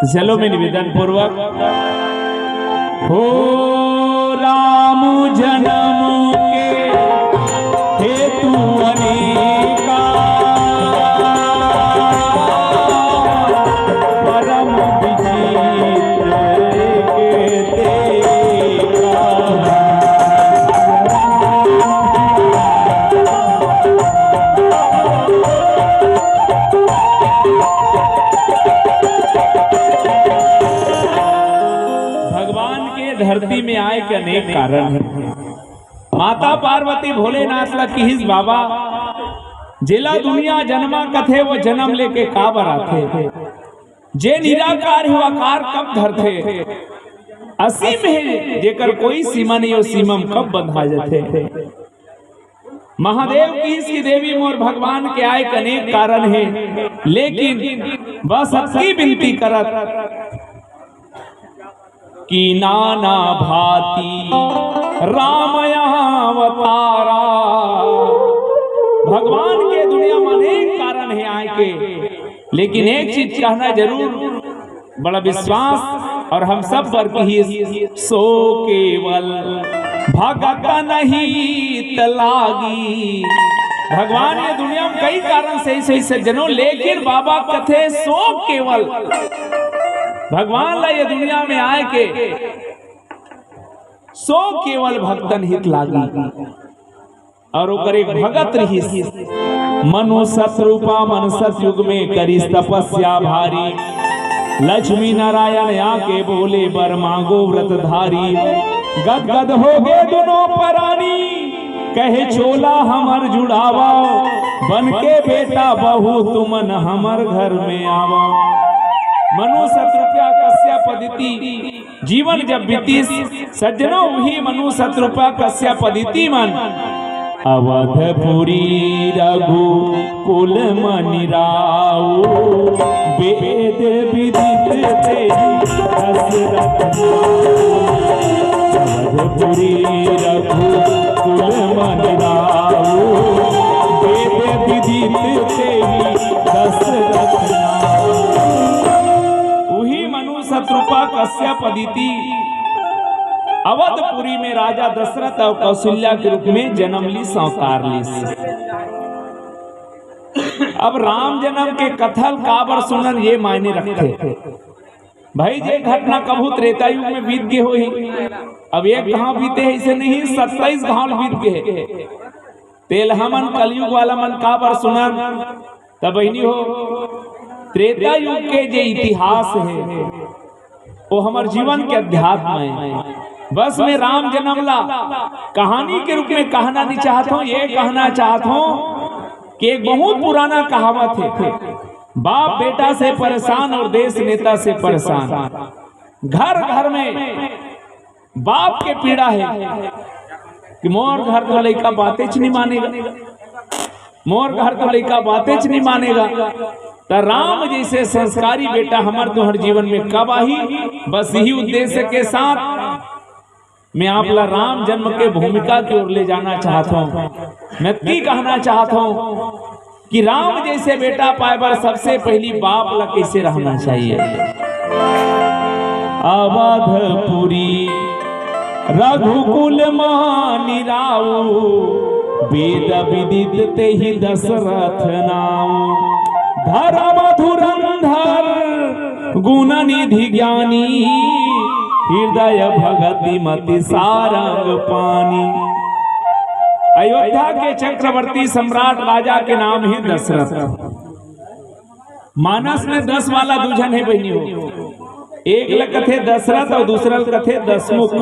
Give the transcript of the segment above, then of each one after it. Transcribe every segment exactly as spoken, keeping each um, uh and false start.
चलो, मैं निवेदन पूर्वक, हो राम जन्म के हेतु अनेका, परम विचित्र एक देखा। भगवान के धरती में आए के अनेक कारण हे। माता पार्वती भोलेनाथ ला किहिस, "बाबा, जेला दुनिया जन्मा कथे, वो जन्म लेके काबर आथे? जे निराकार हे, वो आकार कब धरथे? असीम हे, जेकर कोई सीमा नहीं, वो सीमा म कब बंधा जाथे?" महादेव किहिस कि, "देवी, मोर भगवान के आए के अनेक कारण हे, लेकिन बस अतकी बिनती करत कि नाना भांति राम अवतारा।" भगवान के दुनिया में अनेक कारण हे आए के, लेकिन एक चीज कहना जरूर, बड़ा विश्वास अउ हम सब बर किहिस, "सो केवल भगतन हित लागी।" भगवान ये दुनिया में कई कारण से ऐसे ऐसे जनों, लेकिन बाबा कथे, "सो केवल।" भगवान ला ये दुनिया में आए के सो केवल भगतन हित लागी। अउ ओकर एक भगत रिहिस, मनु सतरूपा मन सतयुग में करिस तपस्या भारी। लक्ष्मी नारायण आके बोले बर मांगो व्रतधारी। गदगद हो गे दुनों परानी, कहे चोला हमर जुड़ावा, बन के बेटा बहू तुमन हमर घर में आवा। मनु सतरूपा कश्यप अदिति जीवन जब बीतिस, सज्जनों, उही मनु सतरूपा कश्यप अदिति मन अवधपुरी रघुकुल मनि राऊ, वेद विदित तेहि दशरथ नाऊ। अवधपुरी रघुकुल मनि राऊ, वेद विदित तेहि दशरथ नाऊ। उही मनु सतरूपा कश्यप अदिति अवधपुरी में राजा दशरथ अउ कौशल्या के रूप में जन्म लिस, अवतार लिस। अब राम जन्म के कथा ल काबर सुनन, ये मायने रखथे। भाई, जे घटना कभू त्रेता युग में बीत गे होही, अब एक घांव बीते हे, ऐसे नहीं, सत्ताईस घांव बीत गे हे। तेला हमन कलयुग वाला मन काबर सुनन? त बहिनी हो, त्रेता युग के जे इतिहास हे, वो हमर जीवन के अध्यात्म हे। बस मैं राम जन्म ला कहानी के रूप में कहना नहीं चाहत हूँ, ये कहना चाहत हूँ कि एक बहुत पुराना कहावत हे, "बाप बेटा से परेशान और देश नेता से परेशान।" घर घर में बाप के पीड़ा हे कि मोर घर तो लइका बातेच नहीं मानेगा, मोर घर तो लइका बातेच नहीं मानेगा। त राम जैसे संस्कारी बेटा हमर तुहर जीवन में कब आही? बस यही उद्देश्य के साथ मैं आप ला राम जन्म के भूमिका की ओर ले जाना चाहत हूँ। मैं अतकी कहना चाहत हूँ कि राम जैसे बेटा पाए बर सबसे पहली बाप ला कैसे रहना चाहिए। अवधपुरी रघुकुल मनि राऊ, वेद विदित तेहि दशरथ नाऊ। धर्म धुरंधर गुण निधि ज्ञानी, हृदय भगति मति सारंग पानी। अयोध्या के चक्रवर्ती सम्राट राजा के नाम हे दशरथ। मानस में दस वाला दू झन हे बहिनी हो, एक ल कथे दशरथ अउ दूसरा ल कथे दसमुख।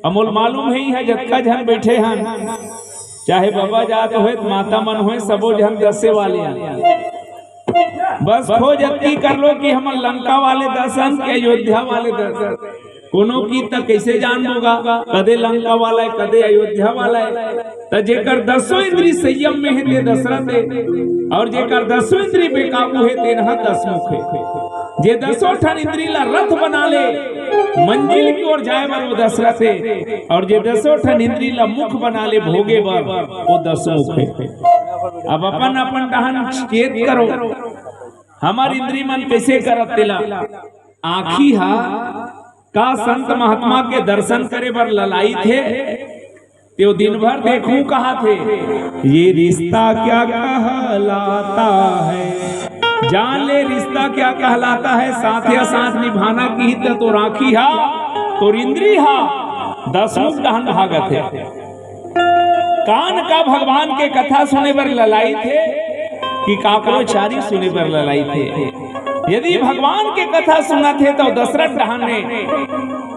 अमोल मालूम हे, इहाँ जतका झन बैठे हन, चाहे बाबा जात होय, माता मन होय, सबो झन दसे वाले हन। बस खोज अतकी कर लो कि हमन लंका वाले दस हन कि अयोध्या वाले दस। कोनो की त कैसे जान लोगा, कदे लंका वाला हे, कदे अयोध्या वाला हे। त जेकर दसों इंद्री संयम में हे, ते दशरथ हे, अउ जेकर दसों इंद्री बेकाबू हे, तेन ह दसमुख हे। जे दसों ठन इंद्री ला रथ बना ले, मंजिल की ओर जाए बर वो दशरथ हे, अउ जे दसों ठन इंद्री ला मुख बना ले भोगे बर, वो दसमुख हे। अब अपन अपन डहन चेत करो, हमर इंद्री मन कैसे करत तेला। आँखी हा का संत महात्मा के दर्शन करे बर ललाइत हे? तें दिन भर देखहूं कहाथे। ये रिश्ता क्या कहलाता है? जान ले रिश्ता क्या कहलाता है। साथ या साथ निभाना किही त तोर आँखी हा, तोर इंद्री हा दसमुख डहन भागत हे। कान का भगवान के कथा सुने बर ललाइत हे कि काकरो चारी सुने बर ललाइत हे? यदि भगवान के कथा सुनत हे त दसमुख डहन हे,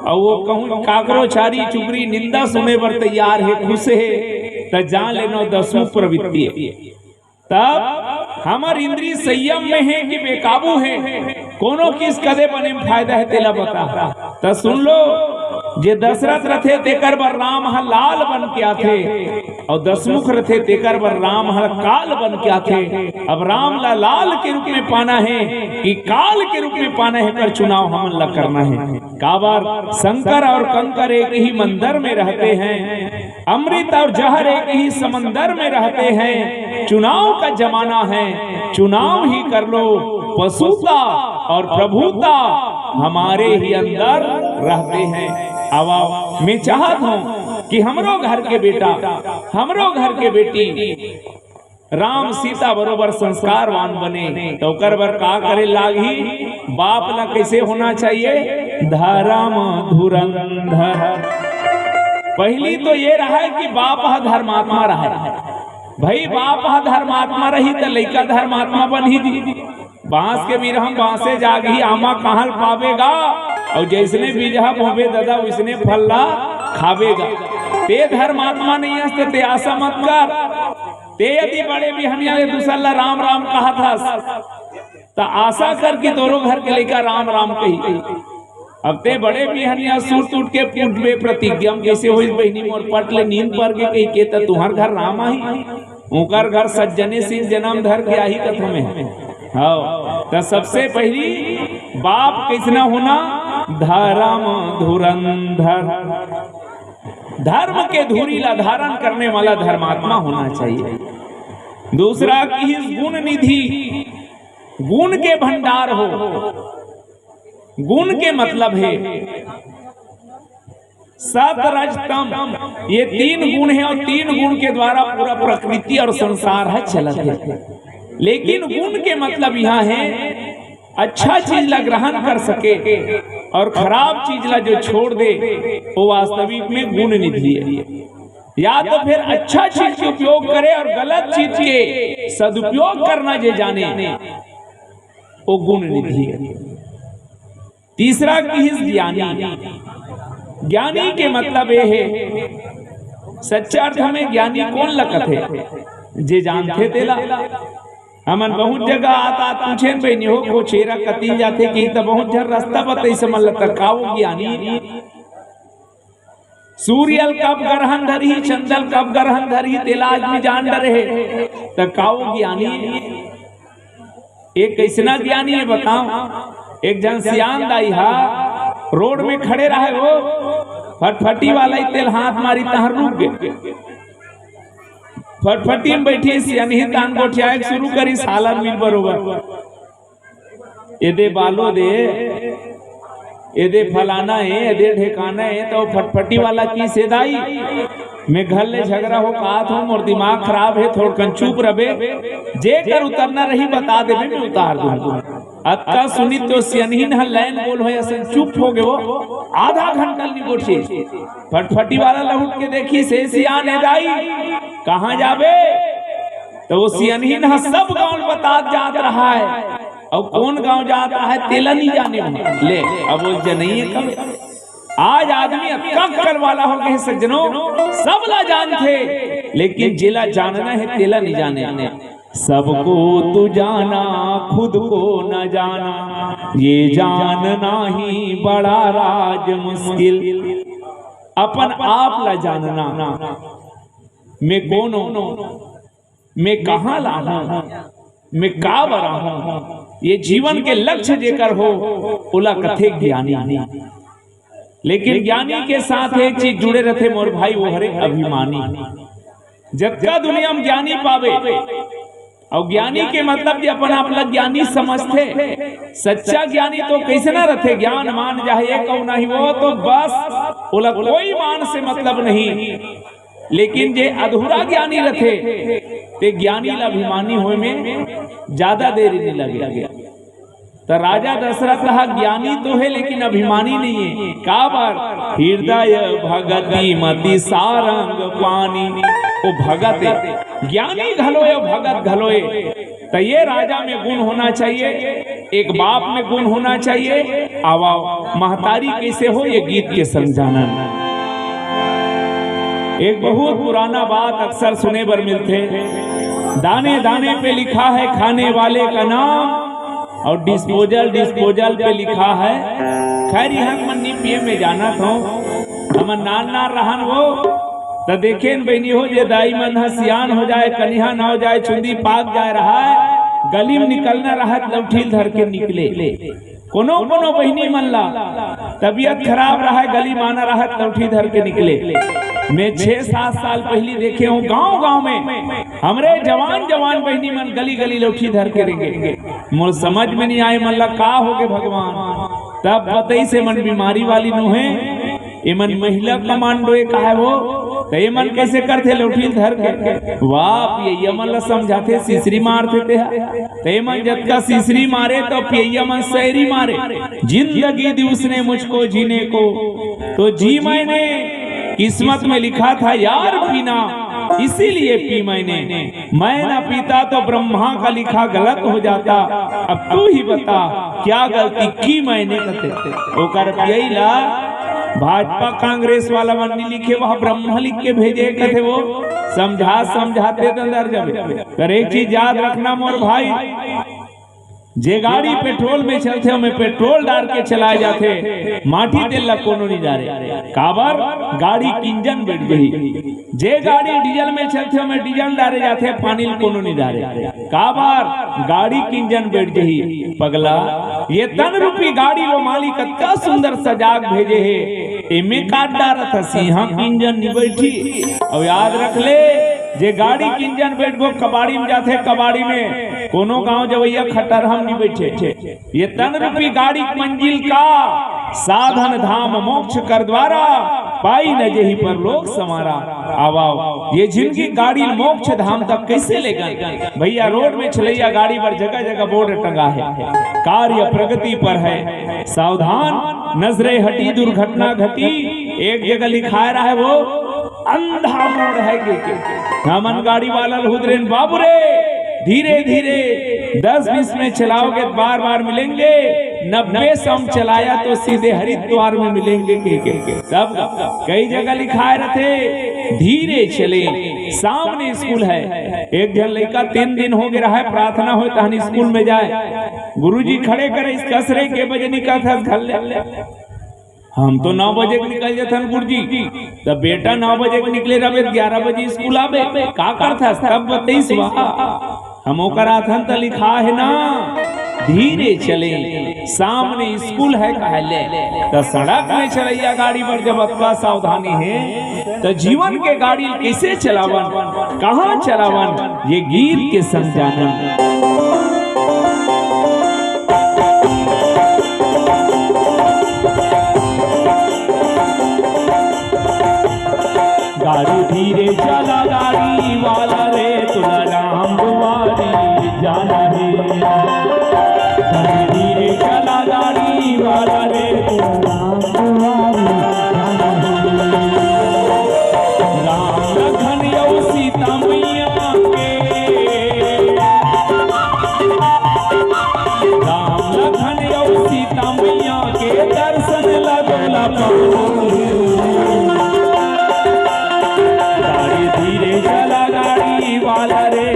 अउ वो कहूं काकरो चारी चुगरी निंदा सुने बर तैयार हे, खुश हे, त जान लेना दसमुख प्रवृत्ति हे। तब हमर इंद्री संयम में हे कि बेकाबू हे, कोनो किस कदे बने में फायदा हे, तेला बता। त सुन लो, जे दसमुख रथे तेकर बर राम ह लाल बन के आथे, अउ दसमुख रथे तेकर बर राम ह काल बन के आथे। अब राम ला लाल के रूप में पाना हे कि काल के रूप में पाना हे, एकर चुनाव हमन ला करना हे। काबर शंकर और कंकर एक ही मंदिर में रहते हैं, अमृत और जहर एक ही समंदर में रहते हैं। चुनाव का जमाना है, चुनाव ही कर लो। पशुता और प्रभुता हमारे ही अंदर रहते हैं। अब आओ, मैं चाहत हूँ कि हमरो घर के बेटा, हमरो घर के बेटी राम सीता बरोबर संस्कारवान बने, त ओकर बर का करे लागही? बाप ला कैसे होना चाहिए? धर्म धुरंधर। पहली तो ये रहा कि बाप ह धर्मात्मा रहा। भाई, बाप ह धर्मात्मा रही त लइका धर्मात्मा बनही जी। बांस के बिरहा म बांसे जागही, आमा कहाँ ल पावेगा? अउ जैसने बीजहा बोबे ददा, वैसने फल ला खावेगा। तें धर्मात्मा नहीं हस, त तें आशा मत कर। तें यदि बड़े बिहनिया ले दूसर ला राम राम कहत हस, त आशा कर कि तोरो घर के लइका राम राम कही। अब तें बड़े बिहनिया सुत उठ के पूछबे, प्रतिज्ञा म कैसे होइस बहिनी मोर, पट ले नींद पर के कही के, त तुंहर घर राम आही, ओकर घर सज्जने सिंह जन्म धर के आही कथों में। हव, त सबसे पहली बाप कैसना होना? धर्म धुरंधर। धर्म के धुरी ला धारण करने वाला धर्मात्मा होना चाहिए। दूसरा किहिस गुण निधि, गुण के भंडार हो। गुण के मतलब हे सत रज तम, ये तीन गुण हे अउ तीन गुण के द्वारा पूरा प्रकृति अउ संसार ह चलत हे। लेकिन गुण के मतलब इहाँ हे अच्छा चीज ला ग्रहण कर सके अउ खराब चीज ला जो छोड़ दे, वो वास्तविक में गुण निधि हे। या तो फिर अच्छा चीज के उपयोग करे अउ गलत चीज के सदुपयोग करना जे जाने, वो गुण निधि हे। तीसरा किहिस ज्ञानी। ज्ञानी के मतलब ये हे, सच्चा अर्थ में ज्ञानी कोन ला कथे? जे जानथे तेला। हमन बहुत जगह आत आत पूछेन, "बहिनी हो, को चेरा कति जाथे?" कि त बहुत झन रास्ता बतइस मन ला, त का वो ज्ञानी? सूर्य ल कब ग्रहण धरही, चंद्र ल कब ग्रहण धरही, तेला आदमी जान डरे हे, त का वो ज्ञानी? एक कैसना ज्ञानी हे बताओ? एक झन सियान दाई हा रोड में खड़े रहे हो, फटफटी वाला ही तेल हाथ मारी तहाँ रुक गे। फटफटी में बैठी सियान ही तान गोठियाए शुरू करी सालन मिल बरोबर। एदे बालो दे, एदे फलाना हे, एदे ढेकाना हे, त फटफटी वाला किहिस, "ए दाई, मैं घर ले झगरा हो के आत हों, मोर दिमाग खराब हे, थोड़कन चुप रबे, जेकर उतरना रही बता देबे, मैं उतार दूँ।" अतका सुनिस त सियनहिन ह लाइन गोल होय असन चुप हो गे, वो आधा घंटा ल निगोठिस। फटफटी वाला लहुट के देखिस, "ए सियान, ए दाई, कहाँ जाबे?" त वो सियनहिन ह सब गाँव ल बतात जात रहे। अउ कोन गाँव जात रहे तेला नहीं जाने हो। ले, अब वो जनइए कब? आज आदमी अतका अक्कल वाला हो गे सज्जनों, सब ला जानथे, लेकिन जेला जानना हे तेला नहीं जाने। सबको तू जाना, खुद को न जाना, ये जानना ही बड़ा राज मुश्किल। अपन आप ला जानना, मैं कोन हों, मैं कहाँ ला हों, मैं का बर हों, ये जीवन के लक्ष्य जेकर हो, ओला कथे ज्ञानी। लेकिन ज्ञानी के साथ एक चीज जुड़े रथे मोर भाई, वो हरे अभिमानी। जतका दुनिया में ज्ञानी पाबे, अउ ज्ञानी के मतलब जे अपन आप ला ज्ञानी समझथे, सच्चा ज्ञानी तो कइसे ना रथे, ज्ञान मान जाहे कहूं नहीं, वो तो बस ओला कोई मान से मतलब नहीं। लेकिन जे अधूरा ज्ञानी रथे, ते ज्ञानी ला अभिमानी होए में ज्यादा देरी नहीं लगे। त राजा दशरथ ह ज्ञानी तो हे, लेकिन अभिमानी नहीं हे। काबर? हृदय भगति मति सारंग पानी। वो भगत हे, ज्ञानी घलो हे, भगत घलो हे। त ये राजा में गुण होना चाहिए, एक बाप में गुण होना चाहिए। आवा, महतारी कइसे हो, ये गीत के संग जानन। एक बहुत पुराना बात अक्सर सुने बर मिलथे, दाने दाने पे लिखा है खाने वाले का नाम, और डिस्पोजल, डिस्पोजल पे लिखा है। खैर, इहन मन नी पिए में जानत हो, हमन नान नान रहन वो, त देखेन बहिनी हो, जे दाई मन ह सियान हो जाए, कनिहा ना हो जाए, चुंदी पाक जाए रहय, गली में निकलना रहत लौठील धर के निकले। कोनो कोनो बहिनी मन ला तबीयत खराब रहय, गली माना रहत लौठी धर के निकले। मैं छह सात साल पहिली देखे हूं, गांव गांव में हमरे जवान जवान बहिनी मन गली गली लौठी धर के रेंगे। मोर समझ में नहीं आए, मन ला का होगे भगवान। तब बतइस, एमन बीमारी वाली नोहे, एमन महिला कमांडो ए काहे वो, त एमन कइसे करथे लौठी धर के? वाह, पियैया मन ला समझाथे, सिसरी मारथे तेहा। त एमन जतका सिसरी मारे, त पियैया मन सैरी मारे। जिंदगी दी उसने मुझको जीने को, तो जी मैंने, किस्मत में लिखा था यार पीना, इसीलिए पी मैंने। मैं ना पीता तो ब्रह्मा का लिखा गलत हो जाता। अब तू ही बता, क्या गलती की मैंने कथे? ओकर पियई ला भाजपा कांग्रेस वाला मन नी लिखे, वह ब्रह्मा लिख के भेजे कथे वो। समझा समझाते त अंदर जाबे। पर एक चीज याद रखना मोर भाई, जे गाड़ी पेट्रोल में चलथे, ओमे पेट्रोल डार के चलाए जाथे, माटी तेल ला कोनो नी डारे। काबर? गाड़ी के इंजन बैठ गई। जे गाड़ी डीजल में चलथे, ओमे डीजल डारे जाथे, पानी ल कोनो नी डारे। काबर? गाड़ी के इंजन बैठ जही। पगला, ये तन रूपी गाड़ी लो मालिक अतका सुंदर सजाग भेजे हे, एमे काट डारत हस, इहां के इंजन नी बैठी। अउ याद रख ले, जे गाड़ी के इंजन बैठ गो कबाड़ी में जाथे, कबाड़ी में कोनो गांव जवैया खटरहम नी बैठे। ये तन रूपी गाड़ी के मंजिल का साधन धाम मोक्ष कर द्वारा, पाई न जेहि परलोक संवारा। आवाओ, ये जिंदगी गाड़ी मोक्ष धाम तक कइसे लेगन? भैया, रोड में चलैया गाड़ी बर जगह जगह बोर्ड टंगा है, कार्य प्रगति पर है, सावधान, नजरे हटी, दुर्घटना घटी। एक जगह लिखाए रहा है वो, अंधा मोड़ है के, के। हमन गाड़ी वाला ल हुदरेन, बाबू रे, धीरे धीरे, दस बीस में चलाओगे तो बार बार मिलेंगे, नब्बे सौ में चलाया तो सीधे हरिद्वार में मिलेंगे के, के, के। तब कई जगह लिखाए रहथे, धीरे चले, सामने स्कूल है। एक झन लइका तीन दिन हो गए रहा है, प्रार्थना होय तहन स्कूल में जाए, गुरुजी खड़े करे, इस कसरे के बजे निकलत हस घर ले। हम तो नौ बजे के निकल जथन गुरुजी। त बेटा, नौ बजे के निकले रहबे, ग्यारह बजे स्कूल आबे, का करथस? तब बतइस, वाह। हम ओकर आथन त लिखा है ना, धीरे चले, सामने स्कूल है कहले। त सड़क में चलैया गाड़ी बर जब अतका सावधानी है, त जीवन के गाड़ी कइसे चलावन, कहाँ चलावन, ये गीत के संग जानन। गाड़ी धीरे चला गाड़ी वाला रे, तोला राम दुआरी जाना है। गाड़ी धीरे चला गाड़ी वाला रे, तोला राम दुआरी जाना है। राम लखन अउ सीता मैया के, राम लखन अउ सीता मैया के दर्शन ला तोला पाऊं। गाड़ी धीरे चला गाड़ी वाला रे,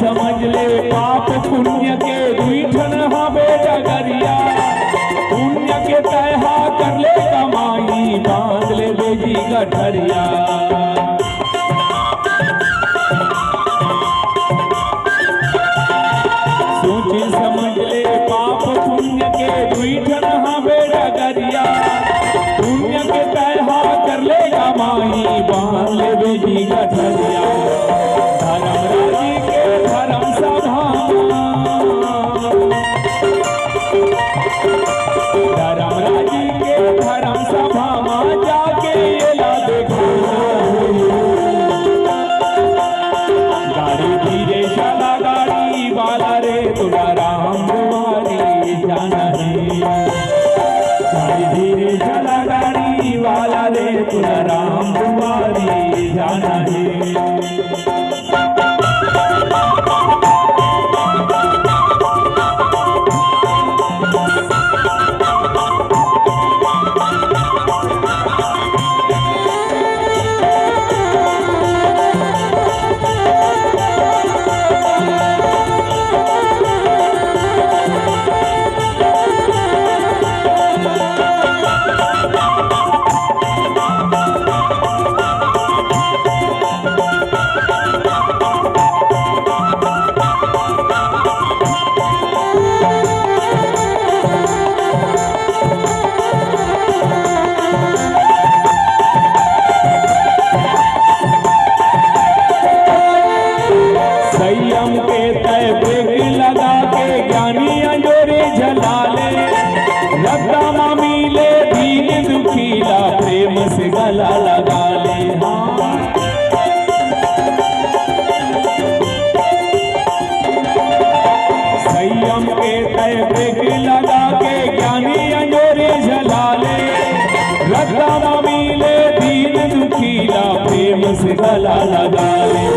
समझ ले पाप पुण्य के दुई ठन हावे डगरिया। पुण्य के तय हा कर ले कमाई, बांध ले बेटी गठरिया। सोची समझ ले पाप पुण्य के दुई ठन हावे डगरिया। पुण्य के तय हा कर ले कमाई, बांध ले बेटी गठरिया। धर्मराजी के धर्म सभा, धर्मराजी के धर्म सभा मा जाके एला देखा। गाड़ी धीरे चला, गाड़ी वाला रे, तुला राम दुआरी जाना है। गाड़ी धीरे चला, गाड़ी वाला रे, तुला राम दुआरी जाना है। संयम के तय ब्रेक लगा के ज्ञानी अंजोरी झला ले। रद्दा मा मिले दीन दुखी ला प्रेम से गला लगा ले। हाँ। संयम के तय ब्रेक लगा के ज्ञानी अंजोरी झला ले। रद्दा मा मिले दीन दुखी ला प्रेम से गला लगा ले।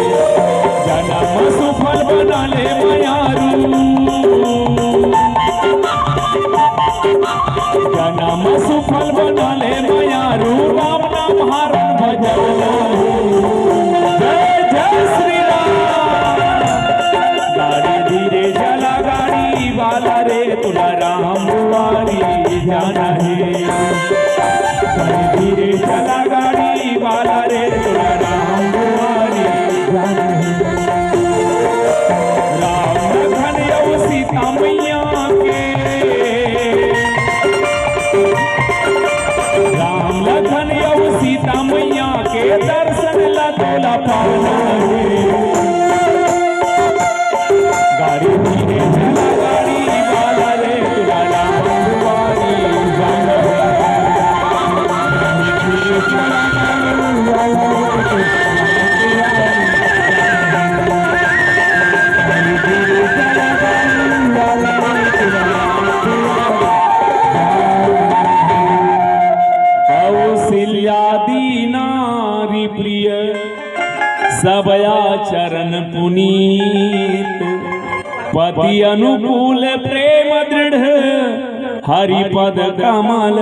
जनम सुफल बना ले मयारू। जनम सुफल बना ले मयारू, राम नाम हरण भजन। जय जय श्री राम। गाड़ी धीरे चला, गाड़ी वाला रे, तुला राम दुआरी जाना है। गाड़ी धीरे चला, गाड़ी वाला रे, तुला राम दुआरी जाना है। राम लखन अउ सीता मैया के, राम लखन अउ सीता मैया के दर्शन ला तोला पाना हे। गाड़ी धीरे चला, गाड़ी वाला रे, तुला राम दुआरी जाना हे। कौशल्यादि नारी प्रिय, सब आचरण पुनीत। पति अनुकूल प्रेम दृढ़, हरि पद कमल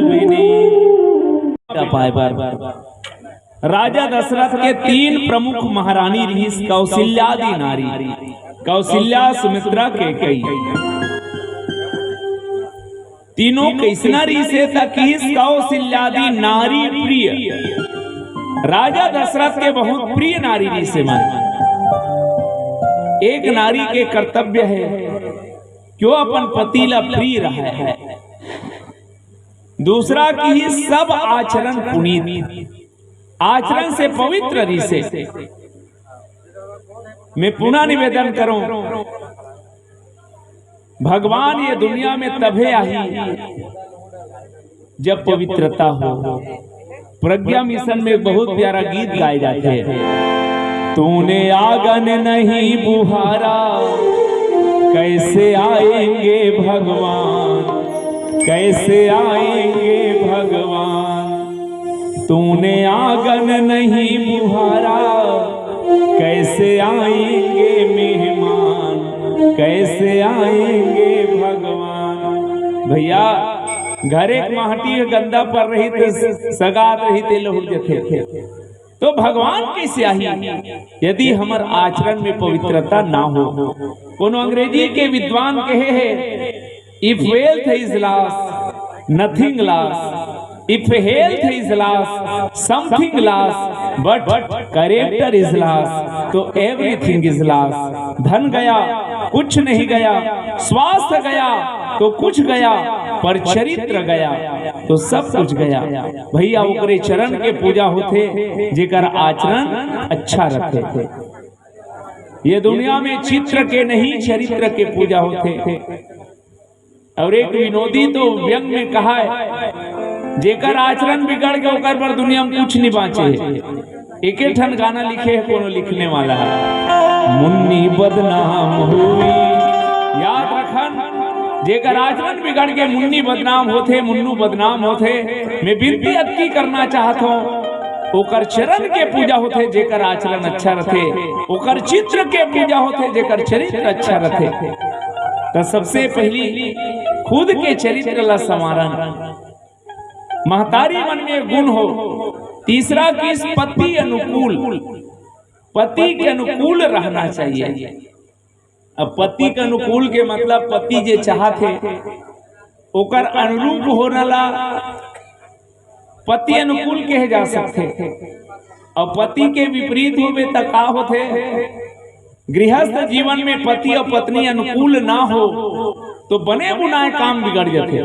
विनीत। पाए बर राजा दशरथ के तीन प्रमुख महारानी रिहिस, कौशल्यादि नारी, कौशल्या, सुमित्रा, कैकेयी। तीनों कइसना रिहिसे त किहिस, कौशल्यादि नारी प्रिय। राजा दशरथ के बहुत प्रिय नारी रिहिसे मन। एक नारी के कर्तव्य हे कि वो अपन पति ला प्रिय रहे। दूसरा किहिस सब आचरण पुनीत, आचरण से पवित्र रिहिसे। मैं पुनः निवेदन करूं, भगवान ये दुनिया में तभे आही जब पवित्रता हो। प्रज्ञा मिशन में बहुत प्यारा गीत गाए जाथे। तूने आंगन नहीं बुहारा, कैसे आएंगे भगवान, कैसे आएंगे भगवान। तूने आंगन नहीं बुहारा, कैसे आएंगे मेहमान, कैसे आएंगे भगवान। भैया, घरे के माटी ह गंदा पर रही त सगात रही ते लहुट जथे। तो भगवान कइसे आही, यदि हमर आचरण में पवित्रता ना हो? कोनो अंग्रेजी के विद्वान कहे हे, "If wealth is lost, nothing lost. If health is lost, something lost. But character is lost, तो everything is lost।" धन गया, कुछ नहीं गया। स्वास्थ्य गया तो कुछ गया, पर चरित्र गया तो सब कुछ गया। भैया, ओकरे चरण के पूजा होथे जेकर आचरण अच्छा रथे। ये दुनिया में चित्र के नहीं, चरित्र के पूजा होथे। और एक विनोदी तो व्यंग में कहा है, "जेकर आचरण बिगड़ गया, ओकर बर दुनिया में कुछ नहीं बांचे है।" एके ठन गाना लिखे है कोनो लिखने वाला है, "मुन्नी बदनाम हुई।" याद रखन, जेकर आचरण बिगड़ के मुन्नी बदनाम होथे, मुन्नू बदनाम होथे। मैं बिनती अतकी करना चाहत हूँ, ओकर चरण के पूजा होथे जेकर आचरण अच्छा रथे, ओकर चित्र के पूजा होथे जेकर चरित्र अच्छा रथे। तो सबसे पहली खुद के चरित्र ला संवारन। महतारी मन में गुण हो। तीसरा किस, पति अनुकूल, पति के अनुकूल रहना चाहिए। अब पति के अनुकूल के मतलब पति जे चाहत हे ओकर अनुरूप होना ला पति अनुकूल कहे जा सकथे। और पति के विपरीत होबे त का होथे? गृहस्थ जीवन में पति और पत्नी अनुकूल ना हो तो बने बुनाए काम बिगड़ जाथे।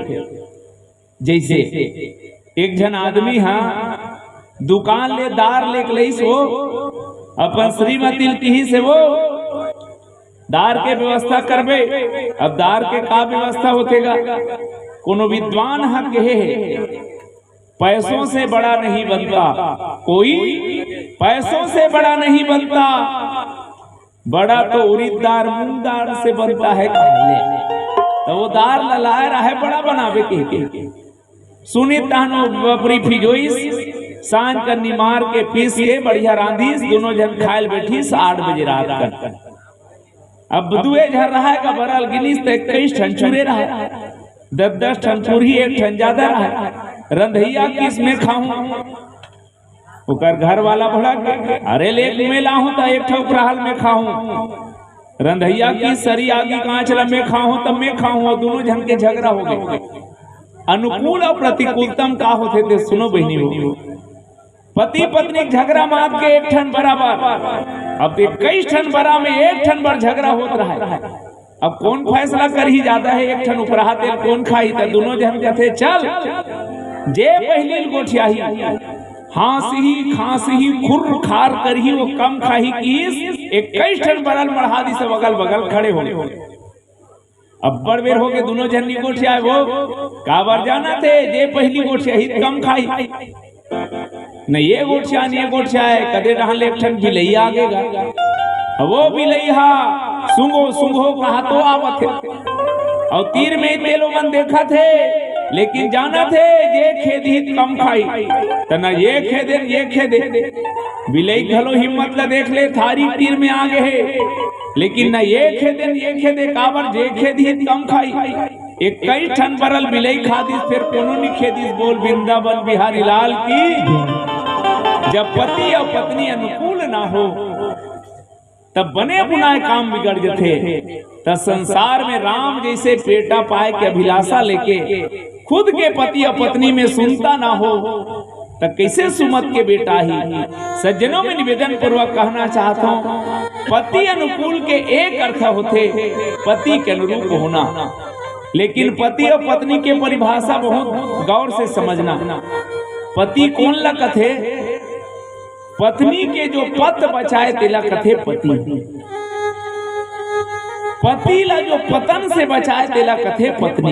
जैसे एक झन आदमी हा दुकान ले दार लेके लइस, वो अपन श्रीमती ल किहिस हे, वो दार के व्यवस्था करबे। अब दार के का व्यवस्था होथे गा? कोनो विद्वान हा कहे हे, "पैसों से बड़ा नहीं बनता कोई, पैसों से बड़ा नहीं बनता, बड़ा तो उड़ीद दार मूंग दार से बनता है।" कहले तो वो दार ला लाए रहे बड़ा बनावे के, के। सुनी तहन वो बबरी फिजोइस, सांझ कर निमार के पीस के बढ़िया रांधिस, दोनों झन खाए ल बैठिस आठ बजे रात कर। अब दुए झन रहे का बरल गिनिस त इक्कीस ठन चूरे रहे, दस दस ठन चूरही, एक ठन ज्यादा रहे। रंधैया किस में खाऊं, ओकर घर वाला भड़क, "अरे ले, मैं लाहूं त एक ठो उपराहल में खाहूं।" रंधैया किस सरी आगी कांच ला मैं खाहूं त मैं खाहूं, और दोनों झन के झगड़ा हो गए। अनुकूल और प्रतिकूलतम का होथे ते सुनो बहिनी हो। पति पत्नी के झगड़ा मात के एक ठन बराबर, अब इक्कीस ठन बरा में एक ठन बर झगड़ा होत रहे। अब कौन फैसला करही ज्यादा है, एक ठन उपराहा तेल कौन खाही? त दोनों झन कथे, "चल, जे पहली ल गोठियाही, हाँसही, खांसही, खुर्र खार करही, वो कम खाही।" किस इक्कीस ठन बरल मढ़ा दिस, अगल बगल खड़े हो। अब्बड़ बेर होगे, दोनों झन नी गोठियाए वो। काबर जानत हे, जे पहली गोठियाही त कम खाही। न ये गोठिया, न ये गोठिया हे, कदे डहन ले एक ठन बिलई आगे गा। अब वो बिलई हा सूंघो सूंघो कहा तो आवत हे। और तीर में तेलो मन देखत हे, लेकिन जानत हे जे खेदही त कम खाही। त न ये खेदे, न ये खेदे। बिलई घलो हिम्मत ला देख ले, थारी तीर में आगे हे, लेकिन न ये खेदे, न ये खेदे, काबर जे खेदही त कम खाही। इक्कीस ठन बरल बिलई खा दिस, फेर कोनो नी खेदिस। बोल वृंदावन बिहारी लाल की। जब पति और पत्नी अनुकूल ना हो, तब बने बुनाए काम बिगड़ जथे। त संसार में राम जैसे बेटा पाए के अभिलाषा लेके खुद के पति और पत्नी में सुनता ना हो, त कैसे सुमत के बेटा ही? सज्जनों, में निवेदन पूर्वक कहना चाहत हूँ, पति अनुकूल के एक अर्थ होथे पति के अनुरूप होना, लेकिन पति और पत्नी के परिभाषा बहुत गौर से समझना। पति कोन ला कथे? पत्नी के जो पत बचाए तेला कथे पति। पति ला जो पतन से बचाए तेला कथे पत्नी।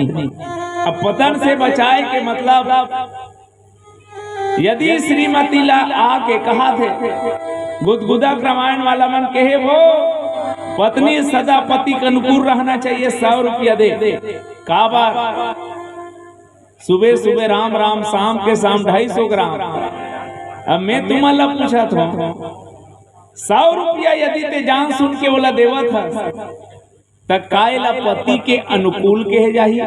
अब पतन से बचाए के मतलब, यदि श्रीमती ला आके कहा थे, गुदगुदा रामायण वाला मन कहे, वो पत्नी सदा पति के अनुकूल रहना चाहिए, सौ रुपया दे। काबर? सुबह सुबह राम राम, शाम के शाम ढाई सौ ग्राम। अब मैं तुमन ला पूछत हूँ, सौ रुपया यदि ते जान सुन के ओला देवत हस, त का एला पति के अनुकूल कहे जाही?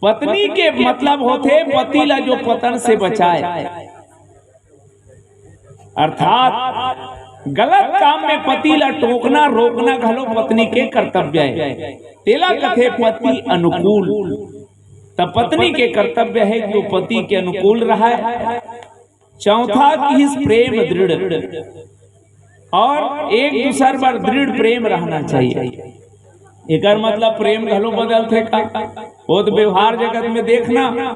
पत्नी के मतलब होथे पति ला जो पतन से बचाए। अर्थात गलत काम में पति ला टोकना, रोकना घलो पत्नी के कर्तव्य हे। तेला कथे पति अनुकूल। त पत्नी के कर्तव्य हे कि वो पति के अनुकूल रहय। चौथा किहिस प्रेम दृढ़, अउ एक दूसर बर दृढ़ प्रेम रहना चाहिए। एकर मतलब प्रेम घलो बदलथे का? वो तो व्यवहार जगत में देखना,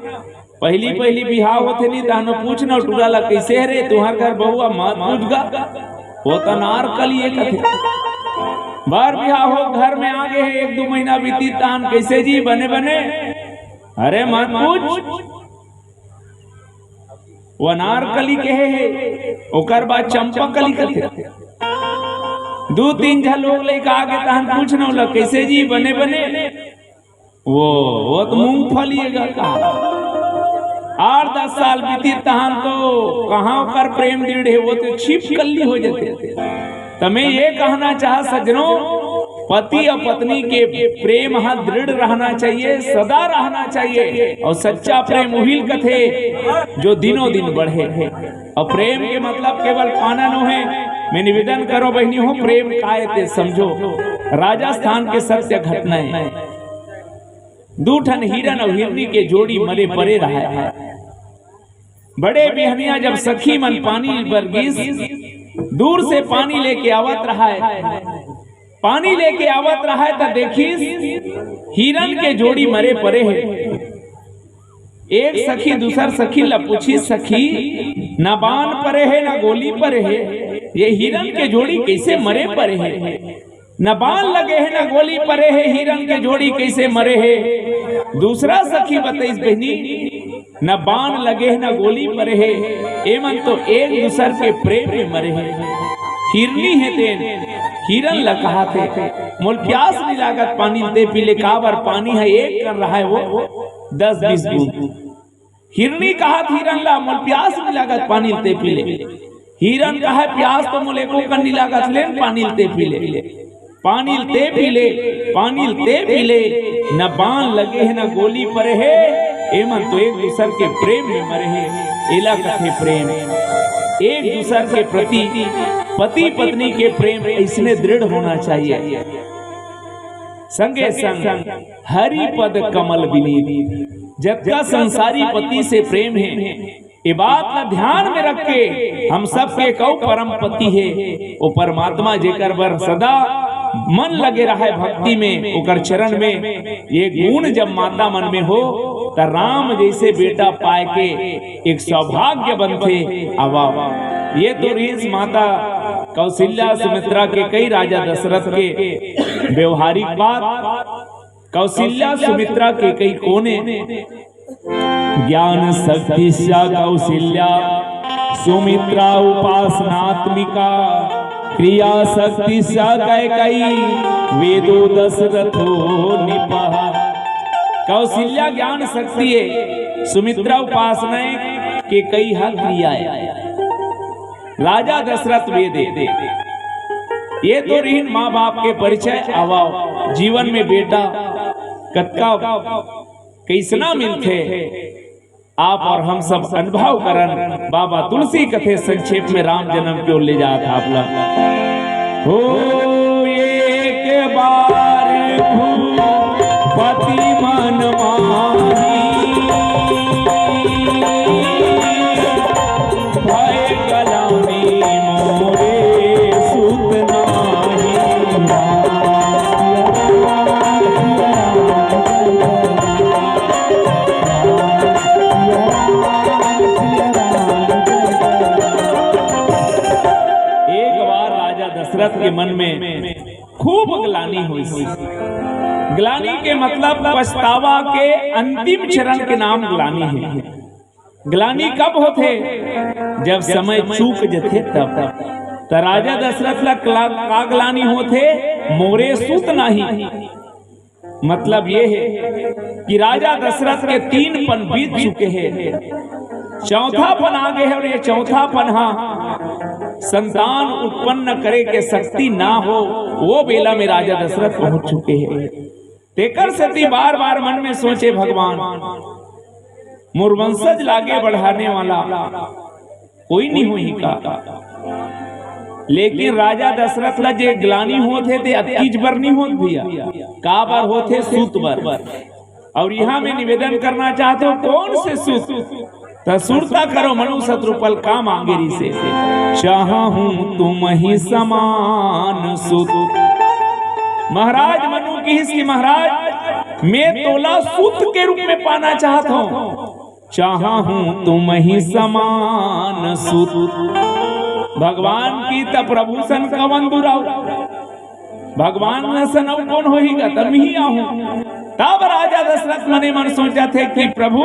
पहली पहली बिहाव होथे नी, तहन पूछना टूरा ला, "कैसे हे रे तुंहर घर बहुआ?" "मत पूछ गा, वो तो अनारकली हे," कथे। बर बिहाव हो, घर में आगे हे, एक दू महीना बीती, तहन, "कैसे जी, बने बने?" "अरे मत पूछ, वो अनारकली कहे हे, ओकर बाद चंपा कली कथे।" दू तीन झन लोग लइका आगे, तहन पूछना ओला, "कैसे जी, बने बने?" "वो, वो तो मूंगफली हे गा," कहा। आठ दस साल बीती, तहन तो कहाँ ओकर प्रेम दृढ़ हे, वो तो छिपकली हो जाथे। त मैं ये कहना चाह सज्जनों, पति अउ पत्नी के प्रेम ह दृढ़ रहना चाहिए, सदा रहना चाहिए। अउ सच्चा प्रेम उहिल कथे जो दिनों दिन बढ़े। अउ प्रेम के मतलब केवल पाना नो हे। मैं निवेदन करो बहिनी हो, प्रेम काय ते समझो। राजस्थान के सत्य घटना हे। दू ठन हिरन अउ हिरनी के जोड़ी मरे परे रहय। बड़े बिहनिया जब सखी मन पानी बर गिस, दूर से पानी लेके आवत रहय। पानी लेके आवत रहय त देखिस हिरन के जोड़ी मरे परे हे। एक सखी दूसर सखी ला पूछिस, "सखी, न बान परे हे, न गोली परे हे, ये हिरन के जोड़ी कैसे मरे परे हे?" न बान लगे हे, न गोली परे हे, हिरन के जोड़ी कैसे मरे हे? दूसरा सखी बतइस, बहिनी, न बान लगे हे, न गोली परे हे, एमन तो एक दूसर के प्रेम में मरे हे। हिरनी हे तेन, हिरन ल कहाथे, "मोल प्यास नइ लागत पानी ल, ते पी ले।" काबर पानी ह एक कन रहय वो दस बीस बूंद। हिरनी कहाथे हिरन ला, "मोल प्यास नइ लागत पानी ल, ते पी ले।" हिरन कहय, "प्यास तो मोल एको कन नइ लागत, ले न पानी ल ते पी ले। पानी ल ते पी ले, पानी ल ते पी ले, न बान लगे हे, न गोली परे हे, एमन तो एक दूसर के प्रेम में मरे हे।" एला कथे प्रेम। एक दूसर के प्रति पति पत्नी के प्रेम अइसने दृढ़ होना चाहिए। संगे संग हरि पद कमल विनीत, जतका संसारी पति से प्रेम हे, ए बात ला ध्यान में रख के हम सबके कऊ परम पति हे, ओ परमात्मा जेकर बर सदा मन लगे रहय भक्ति में, ओकर चरण में। ये गुण जब माता मन में हो, त राम जइसे बेटा पाए के एक सौभाग्य बनथे। अब ये तो रहिस माता कौशल्या सुमित्रा के कई, राजा दशरथ के व्यवहारिक बात। कौशल्या सुमित्रा के कई कोने, ज्ञान शक्ति च कौशल्या सुमित्रा उपासनात्मिका, क्रिया शक्ति च कैकेयी वेदो दशरथो नृपः। कौशल्या ज्ञान शक्ति हे, सुमित्रा उपासना हे, कैकेयी ह क्रिया हे। राजा दशरथ वेद हे। ये तो रहिन माँ बाप के परिचय। आवव, जीवन में बेटा कतका कइसना मिलथे, आप अउ हम सब अनुभव करन। बाबा तुलसी कथे संक्षेप में राम जन्म के ओर ले जात हे आप ला। हो एक बार भूपति मन माही, भय गलानी मोरे सुत नाही। एक बार राजा दशरथ के मन में खूब ग्लानि होइस। ग्लानि के मतलब पछतावा के अंतिम चरण के नाम ग्लानि हे। ग्लानि कब होथे? जब समय चूक जथे तब। त राजा दशरथ ला कला-, का ग्लानि होथे? मोरे सुत नाही। मतलब ये हे कि राजा दशरथ के तीन पन बीत चुके हे, चौथा पन आ गे हे, अउ ये चौथा पन हा संतान उत्पन्न करे के शक्ति ना हो, वो बेला में राजा दशरथ पहुंच चुके हे। तेकर सेती बार बार मन में सोचे, भगवान, मोर वंशज ला आगे बढ़ाने वाला कोई नइ होही का? लेकिन राजा दशरथ ला जे ग्लानि होत हे, ते अतकीच बर नहीं होत भैया, का बर होत हे? सुत बर। और यहाँ मैं निवेदन करना चाहत हूँ, कौन से सुत? त सुरता करो, मनु सतरूपल का मांगे रिसे, चाहहूँ तुमहि समान सुत। महाराज मनु किहिस कि महाराज, मैं तोला सुत के रूप में पाना चाहत हूँ, चाहहूँ तुमहि समान सुत। भगवान की त प्रभु सन कवन दुराऊ, भगवान असन अउ कोन होही गा, त मिही आहूँ। तब राजा दशरथ मने मन सोचत हे कि प्रभु,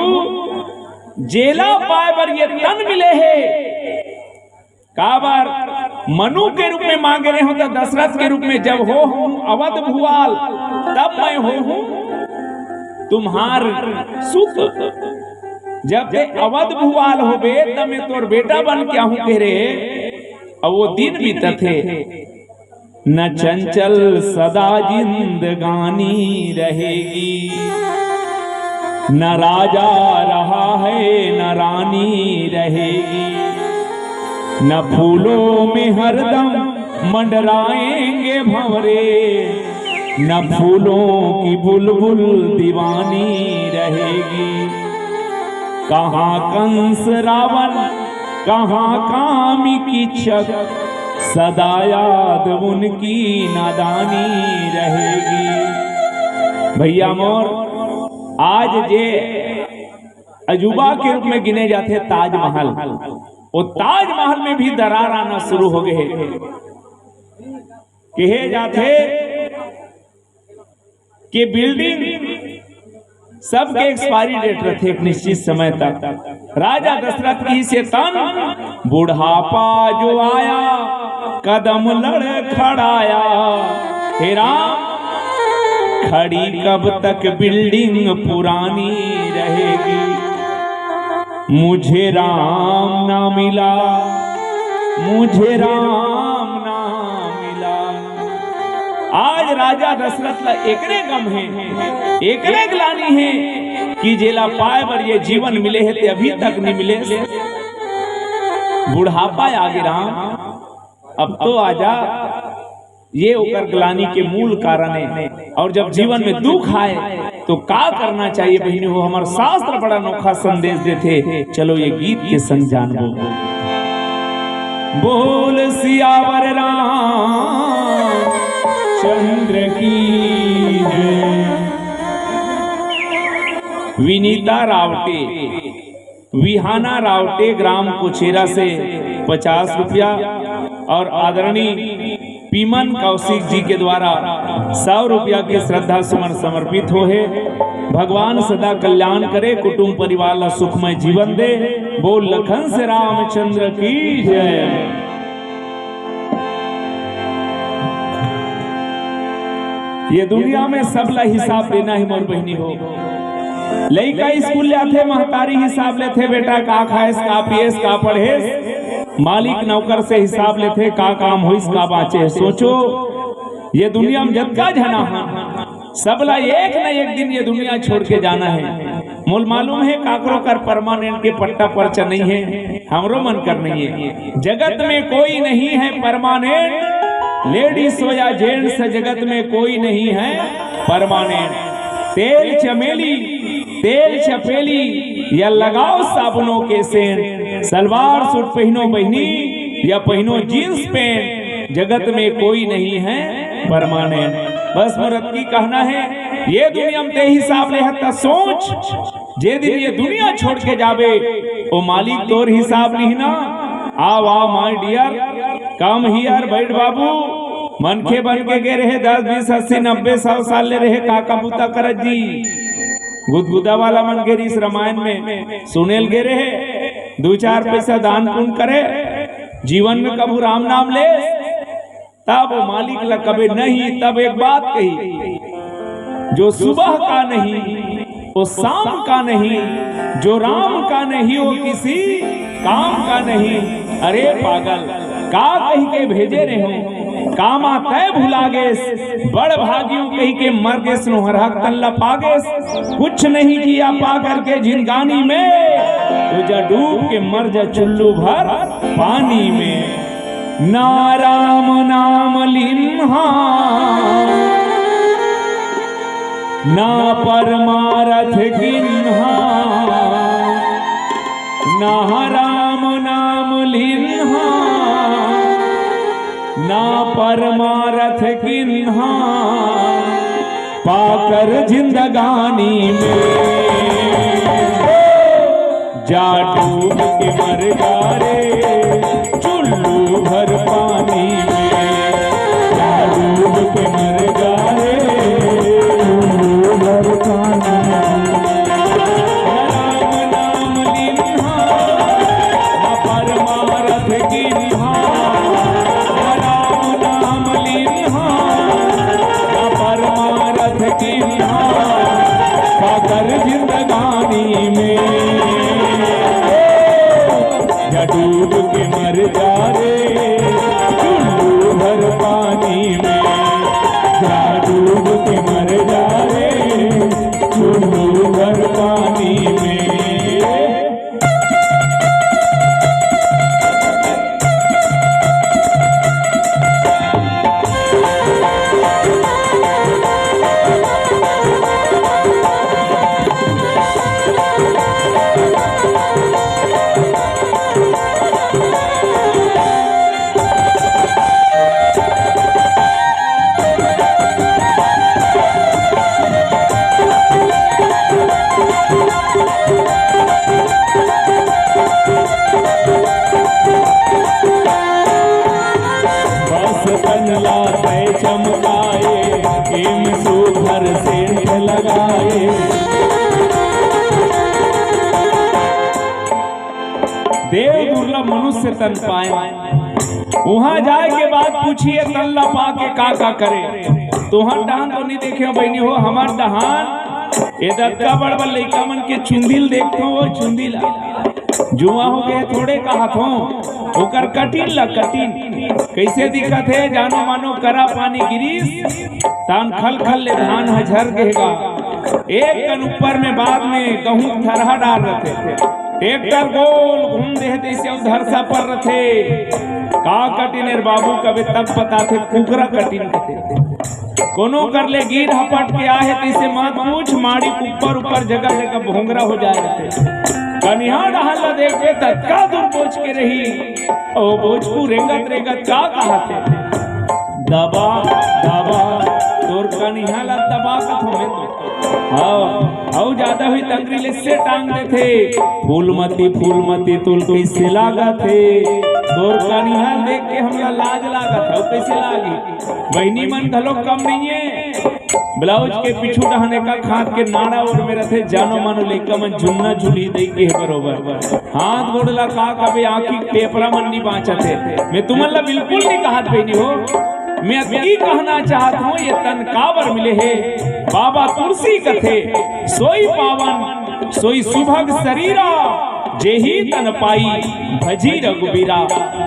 जेला पाए बर ये तन मिले हे, काबर मनु के रूप में मांगे रहे हो, त दशरथ के रूप में जब होहूँ अवध भुआल, तब मैं होहूँ तुम्हार सुत। जब ते अवध भुआल होबे, तब मैं तोर बेटा बन के आहूँ कहे रहे। अब वो दिन बीतत हे, न चंचल सदा जिंदगानी रहेगी, न राजा रहा है न रानी रहेगी, न फूलों में हरदम मंडराएंगे भंवरे, न फूलों की बुलबुल दीवानी रहेगी। कहाँ कंस रावण, कहाँ कामी किचक, सदा याद उनकी नादानी रहेगी। भैया मोर, आज जे अजूबा के रूप में गिने जाथे ताजमहल, वो ताजमहल में भी दरार आना शुरू हो गए। कहे जाथे कि बिल्डिंग सबके एक्सपायरी डेट रथे एक निश्चित समय तक। राजा दशरथ किहिस हे तन, बुढ़ापा जो आया, कदम लड़खड़ाया। हे राम, खड़ी कब तक बिल्डिंग पुरानी रहेगी? मुझे राम ना मिला, मुझे राम ना मिला। आज राजा दशरथ ला एकरे गम हे, एकरे ग्लानी हे कि जेला पाए बर ये जीवन मिले हे, ते अभी तक नहीं मिले। बुढ़ापा आगे राम, अब तो आजा, ये ओकर ग्लानी के मूल कारण हे। और जब जीवन में दुख आए, तो का करना चाहिए बहिनी हो? हमर शास्त्र बड़ा नोखा संदेश देथे। चलो ये गीत के संग जानबो। बोल सियावर रामचंद्र की जय। विनीता रावटे, विहाना रावटे, ग्राम कुचेरा से पचास रुपया और आदरणीय पीमन कौशिक जी के द्वारा सौ रुपया के श्रद्धा सुमन समर्पित हो हे। भगवान सदा कल्याण करे, कुटुंब परिवार ला सुखमय जीवन दे। बोल लखन से रामचंद्र की जय। ये दुनिया में सबला हिसाब देना हे मोर बहिनी हो। लइका स्कूल जाथे, महतारी हिसाब लेथे, बेटा का खाएस, का पिएस, का पढ़ेस। मालिक नौकर से हिसाब लेथे, का काम होइस, का बाँचे हे। सोचो, ये दुनिया में जतका झना हे, सबला एक न एक दिन ये दुनिया छोड़ के जाना हे। मोल मालूम हे, काकरो कर परमानेंट के पट्टा पर्चा नहीं हे, हमरो मन कर नहीं हे। जगत में कोई नहीं है परमानेंट, लेडीज हो या जेंट्स, जगत में कोई नहीं है परमानेंट। तेल चमेली, तेल चपेली, या लगाओ साबुनों के सेंट। सलवार सूट पहिनो बहिनी, या पहिनो जींस पैंट, जगत में कोई नहीं है परमानेंट। बस मोर अतकी कहना हे, ये दुनिया में ते हिसाब ले हत त सोच, जे दिन ये दुनिया छोड़ के जाबे, ओ मालिक तोर हिसाब लिही ना। आव, आव, my dear, come here, बैठ बाबू। मनखे बन के गे रहे, दस, बीस, अस्सी, नब्बे, सौ साल ले रहे, का का बूता करत जी? गुदगुदा वाला मन गे रिहिस रामायण में, सुने ल गे रहे, दू चार पैसा दान पुण्य करे, जीवन में कभू राम नाम ले, तब वो मालिक ला कबे नहीं, तब एक बात कही, जो सुबह का नहीं, वो शाम का नहीं, जो राम का नहीं, वो किसी काम का नहीं। अरे पागल, का कही के भेजे रहे हो, कामा तय भुला गेस, बड़ भागियों कही के मर गेस, नोहरहा तन ला पा गेस। कुछ नहीं किया पा करके जिंदगानी में, तो जा डूब के मर जा चुल्लू भर पानी में। ना राम नाम लिन्हा, ना परमारथ गिन्हा। ना राम नाम लिन्हा, ना परमारथ गिन्हा। पाकर जिंदगानी में जा डूब के मर जा रे, चुल्लू भर पानी में। जा डूब के मर जा रे, चुल्लू भर पानी में। राम नाम लिन्हा, ना परमारथ गिन्हा। राम नाम लिन्हा, ना परमारथ गिन्हा। पाकर जिंदगानी में जा डूब के मर जा रे, चुल्लू भर पानी में। जा डूब के मर जा रे, चुल्लू भर पानी में। बस तन ला तय चमकाए, एम सुघर सेंट लगाए। देव दुर्लभ मनुष्य तन पाए। उहाँ जाए के बाद पूछिए, तन ला पाके का का करे। तुहर डहान तो नहीं देखे हो बहिनी हो, हमर डहान ए दतका बड़ बड़ लइका मन के चुंदी ल देखथो, वो चुंदी ला जुआ हो गए थोड़े कहत हो, ओकर कटिन ला कटिन। कैसे दिखत हे? जानो मानो करा पानी गिरिस, तान खल खल ले धान ह झर गे गा। एक कन ऊपर में बाद में गहूं थरहा डार रथे। ट्रैक्टर गोल घूम दे हे तइसे अउ धरसा पर रथे। का कटिन एर बाबू कबे तब बताथे, कुकरा कटिन कथे। कोनो कर ले गिर हपट के आहे तइसे मत पूछ, माड़ी ऊपर ऊपर जगह जगह भोंगरा हो जाए रथे। कनिहा डहर ला देखबे त का दूर बोझ के रही, ओ बोझपू रेंगत रेंगत का कहाथे, दबा दबा तोर कनिहा ला दबा कथों मैं तो। हाँ, अउ ज्यादा हुई त अंगरी ले से टांग देथे। फूलमती, फूलमती तोल कइसे लागत हे? तोर कनिहा देख के हमला लाज लागत हे, अउ कइसे लागी? बहिनी मन घलो कम नइये। ब्लाउज के पीछू डहन एका खांच के नाड़ा ओर में रथे, जानो मानो लइका मन झुन्ना झुली दई के हे बरोबर। हाथ गोड़ ला का कबे आंखी टेपरा मन नी बांचत हे। मैं तुमन ला बिल्कुल नी कहत बहिनी हो, मैं अतकी कहना चाहत हूँ, ये तन काबर मिले हे? बाबा तुलसी कथे, सोई पावन सोई सुभग सरीरा, जेही तन पाई भजी रघुबीरा।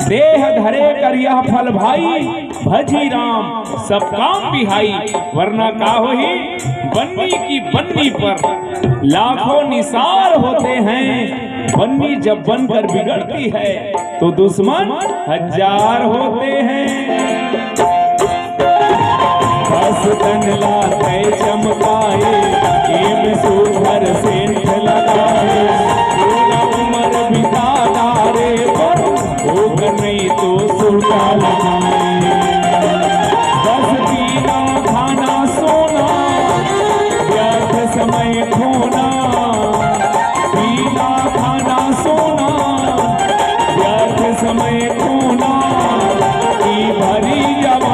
देह धरे करिया फल भाई, भजी राम सब काम बिहाई। वरना का होही, बन्नी की बन्नी पर लाखों निसार होते हैं। बन्नी जब बनकर बिगड़ती है तो दुश्मन हजार होते हैं। बस तन ला तय चमकाए, एम सुघर सेंट लगाए। पूरा उमर बिता डारे पर भोग नहीं तो सुरता लगाए। बस पीना खाना सोना, व्यर्थ समय खोना। पीना खाना सोना, व्यर्थ समय खोना। ई भरी जब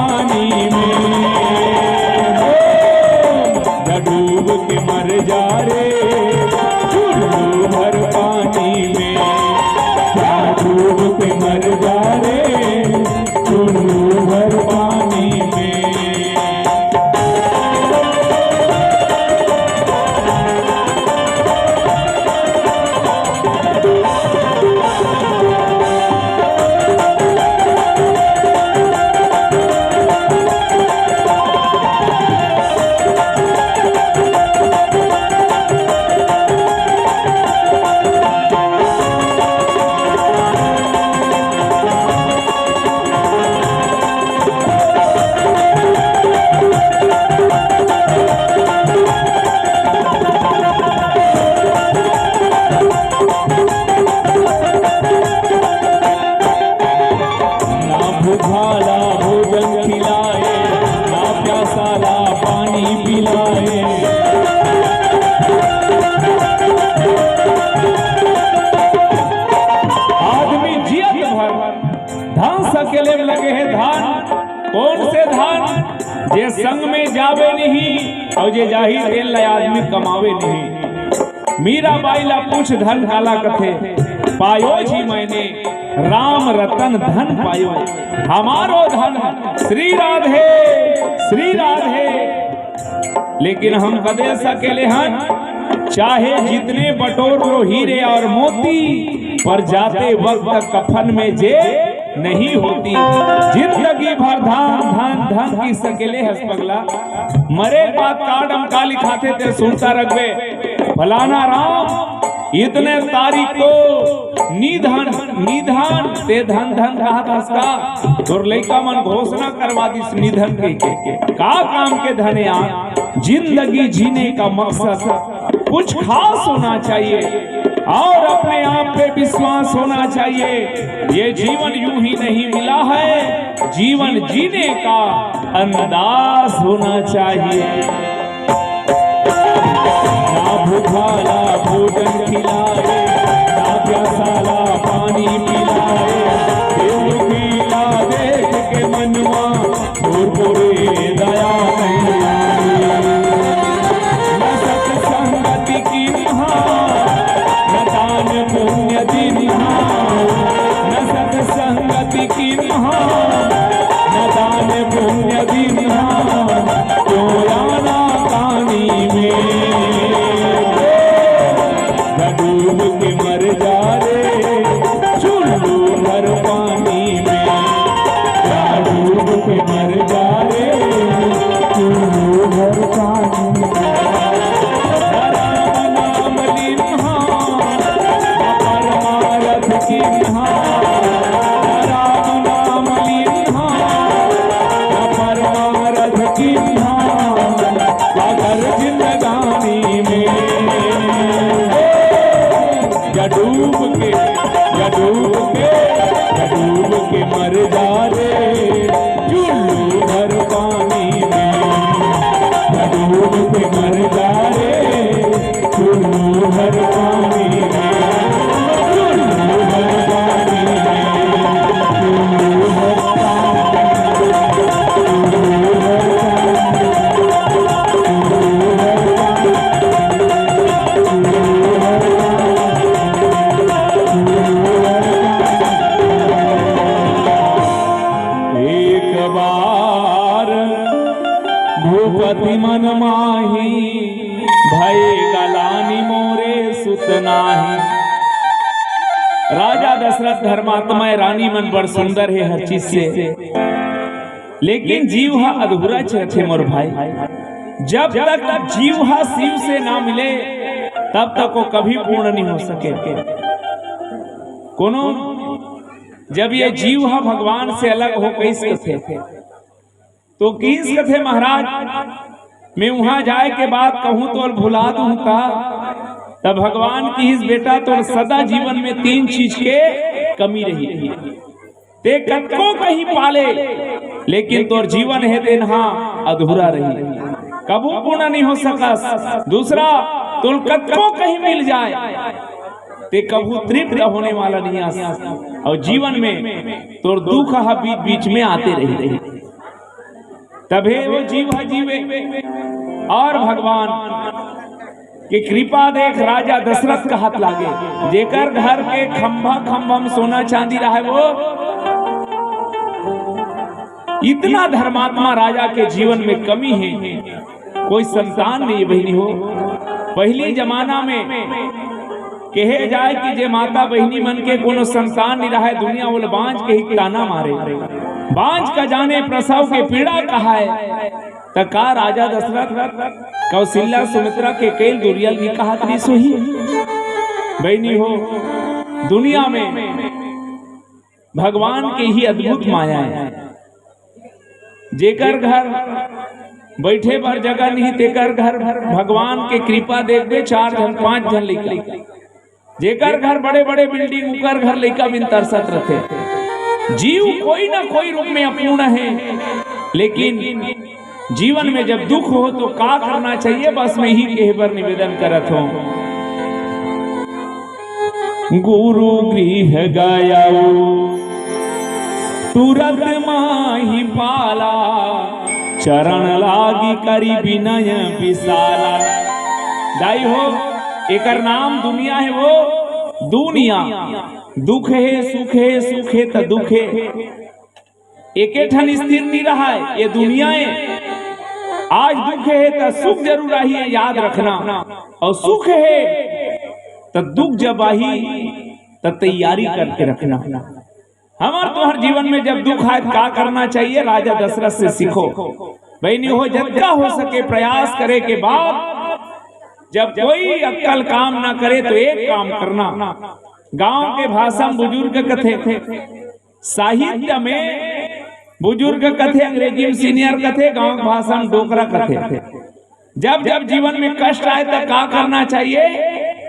से धन जे संग में जावे नहीं, अउ जे जाही तेन ला आदमी कमावे नहीं। मीराबाई ला पूछ धन काला कथे, पायो जी मैंने राम रतन धन पायो, हमारो धन श्री राधे, श्री राधे। लेकिन हम कदे सकेले हन, चाहे जितने बटोर लो हीरे और मोती, पर जाते वक्त कफन में जे नहीं होती। जिंदगी भर धन धन धन की सकेले हस पगला, मरे के बाद कार्ड म का लिखाथे ते सुनता रखबे, फलाना राम इतने तारीख को निधन, निधन, ते धन धन कहा था उसका, तोर लइका मन घोषणा करवा दिस निधन के, के, के। का काम के धन यार? जिंदगी जीने का मकसद कुछ खास होना चाहिए और अपने आप पे विश्वास होना चाहिए। ये जीवन यूं ही नहीं मिला है, जीवन जीने का अंदाज होना चाहिए। ना भूखाला भोजन खिलाए, ना प्यासाला पानी पिलाए, ये दुखीला देख के मनवा तोर मोरे दया नहीं आई। न सत्संगति किन्हा, न दान पुण्य दिन्हा, न सत्संगति किन्हा, न दान पुण्य दिन्हा, क्यों आना पानी में। डूब के मर जा रे, चुल्लू भर पानी में। डूब के मर जा रे, चुल्लू भर पानी में। राम नाम लिन्हा, परमारथ किन्हा। राम नाम लिन्हा, परमारथ किन्हा। अगर जिंदगानी में या डूब के, या डूब के, या डूब के मर जा रे, चुल्लू भर पानी में। या डूब के मर जा रे, चुल्लू भर पानी में। चुल्लू भर पानी में। चुल्लू भर पानी में। एक बार भूपति मन माही, भय गलानी मोरे सुत नाही। राजा दशरथ धर्मात्मा हे, रानी मन बड़ सुंदर हे हर चीज से, लेकिन जीव ह अधूरा च रथे मोर भाई। जब तक जीव ह शिव से ना मिले, तब तक वो कभी पूर्ण नहीं हो सके। कोनो जब ये जीव ह भगवान से अलग हो कहिस कथे, तो किहिस कथे, महाराज, मैं उहां जाए के बाद कहूं तो भुला दूं का? तब भगवान किहिस, बेटा, तोर सदा जीवन में तीन चीज के कमी रही। ते कतको कहीं पाले, लेकिन तोर जीवन हे तेन हा अधूरा रही, कभू पूर्ण नहीं हो सकस। दूसरा, तोर कतको कहीं मिल जाए, ते कभू तृप्त होने वाला नहीं आस। और जीवन में तोर दुख हा बीच बीच में आते रही। तभे वो जीव ह जीवे। और भगवान के कृपा देख राजा दशरथ कहत लागे, जेकर घर के खंभा खंभा में सोना चांदी रहे वो। इतना धर्मात्मा राजा के जीवन में कमी हे, कोई संतान नहीं बहिनी हो। पहली जमाना में कहे जाए कि जे माता बहिनी मन के कोनो संतान नहीं रहे, दुनिया ओला बांझ के ही ताना मारे। बांझ का जाने प्रसव के पीड़ा कहाय। त का राजा दशरथ कौशल्या सुमित्रा के कइल दुरियल नहीं कहत नहीं सोही? बहिनी हो, दुनिया में भगवान के ही अद्भुत माया हे। जेकर घर बैठे बर जगह नहीं, तेकर घर भगवान के कृपा देख दे, चार झन, पांच झन लइका। जेकर घर बड़े बड़े बिल्डिंग, उकर घर लइका बिन तरसत रथे। जीव कोई ना कोई रूप में अपूर्ण हे, लेकिन जीवन में जब दुख हो तो का करना चाहिए, बस मैं ही कहे बर निवेदन करत हूं। गुरु गृह गयउ तुरत माही पाला, चरण लागी करी विनय विशाला। दाई हो, एकर नाम दुनिया हे वो, दुनिया। दुख हे, सुख हे, सुख हे त दुख हे। एके ठन स्थिर नी रहय, ये दुनिया हे। आज दुख हे त सुख जरूर आही, ये याद रखना। अउ सुख हे त दुख जब आही त तैयारी करके रखना। हमर तोहर जीवन में जब दुख आए त का करना चाहिए? राजा दशरथ से सीखो बहिनी हो, जतका हो सके प्रयास करे के बाद जब कोई अक्कल काम ना करे तो एक काम करना। गांव के भाषा में बुजुर्ग कथे, साहित्य में बुजुर्ग कथे, अंग्रेजी में सीनियर कथे, गांव के भाषा में डोकरा कथे। जब जब जीवन में कष्ट आए त का करना चाहिए?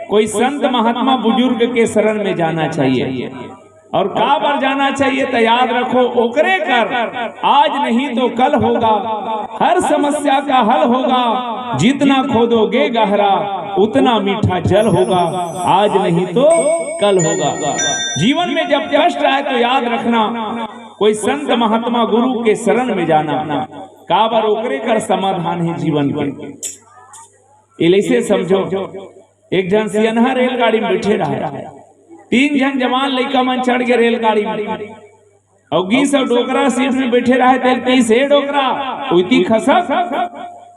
कोई संत महात्मा बुजुर्ग के शरण में जाना चाहिए। अउ काबर जाना चाहिए त याद रखो, ओकरे कर आज नहीं तो कल होगा, हर समस्या का हल होगा। जितना खोदोगे गहरा उतना मीठा जल होगा, आज नहीं तो कल होगा। जीवन में जब कष्ट आए तो याद रखना, कोई संत महात्मा गुरु के शरण में जाना, काबर ओकरे कर समाधान हे जीवन के। एला अइसे समझो, एक झन सियनहा रेलगाड़ी में बइठे रहय, तीन झन जवान लइका मन चढ़ गे रेलगाड़ी में, अउ गीस अउ डोकरा सीट में बइठे रहय, तेला कहिस, "हे डोकरा, ओती खसक।"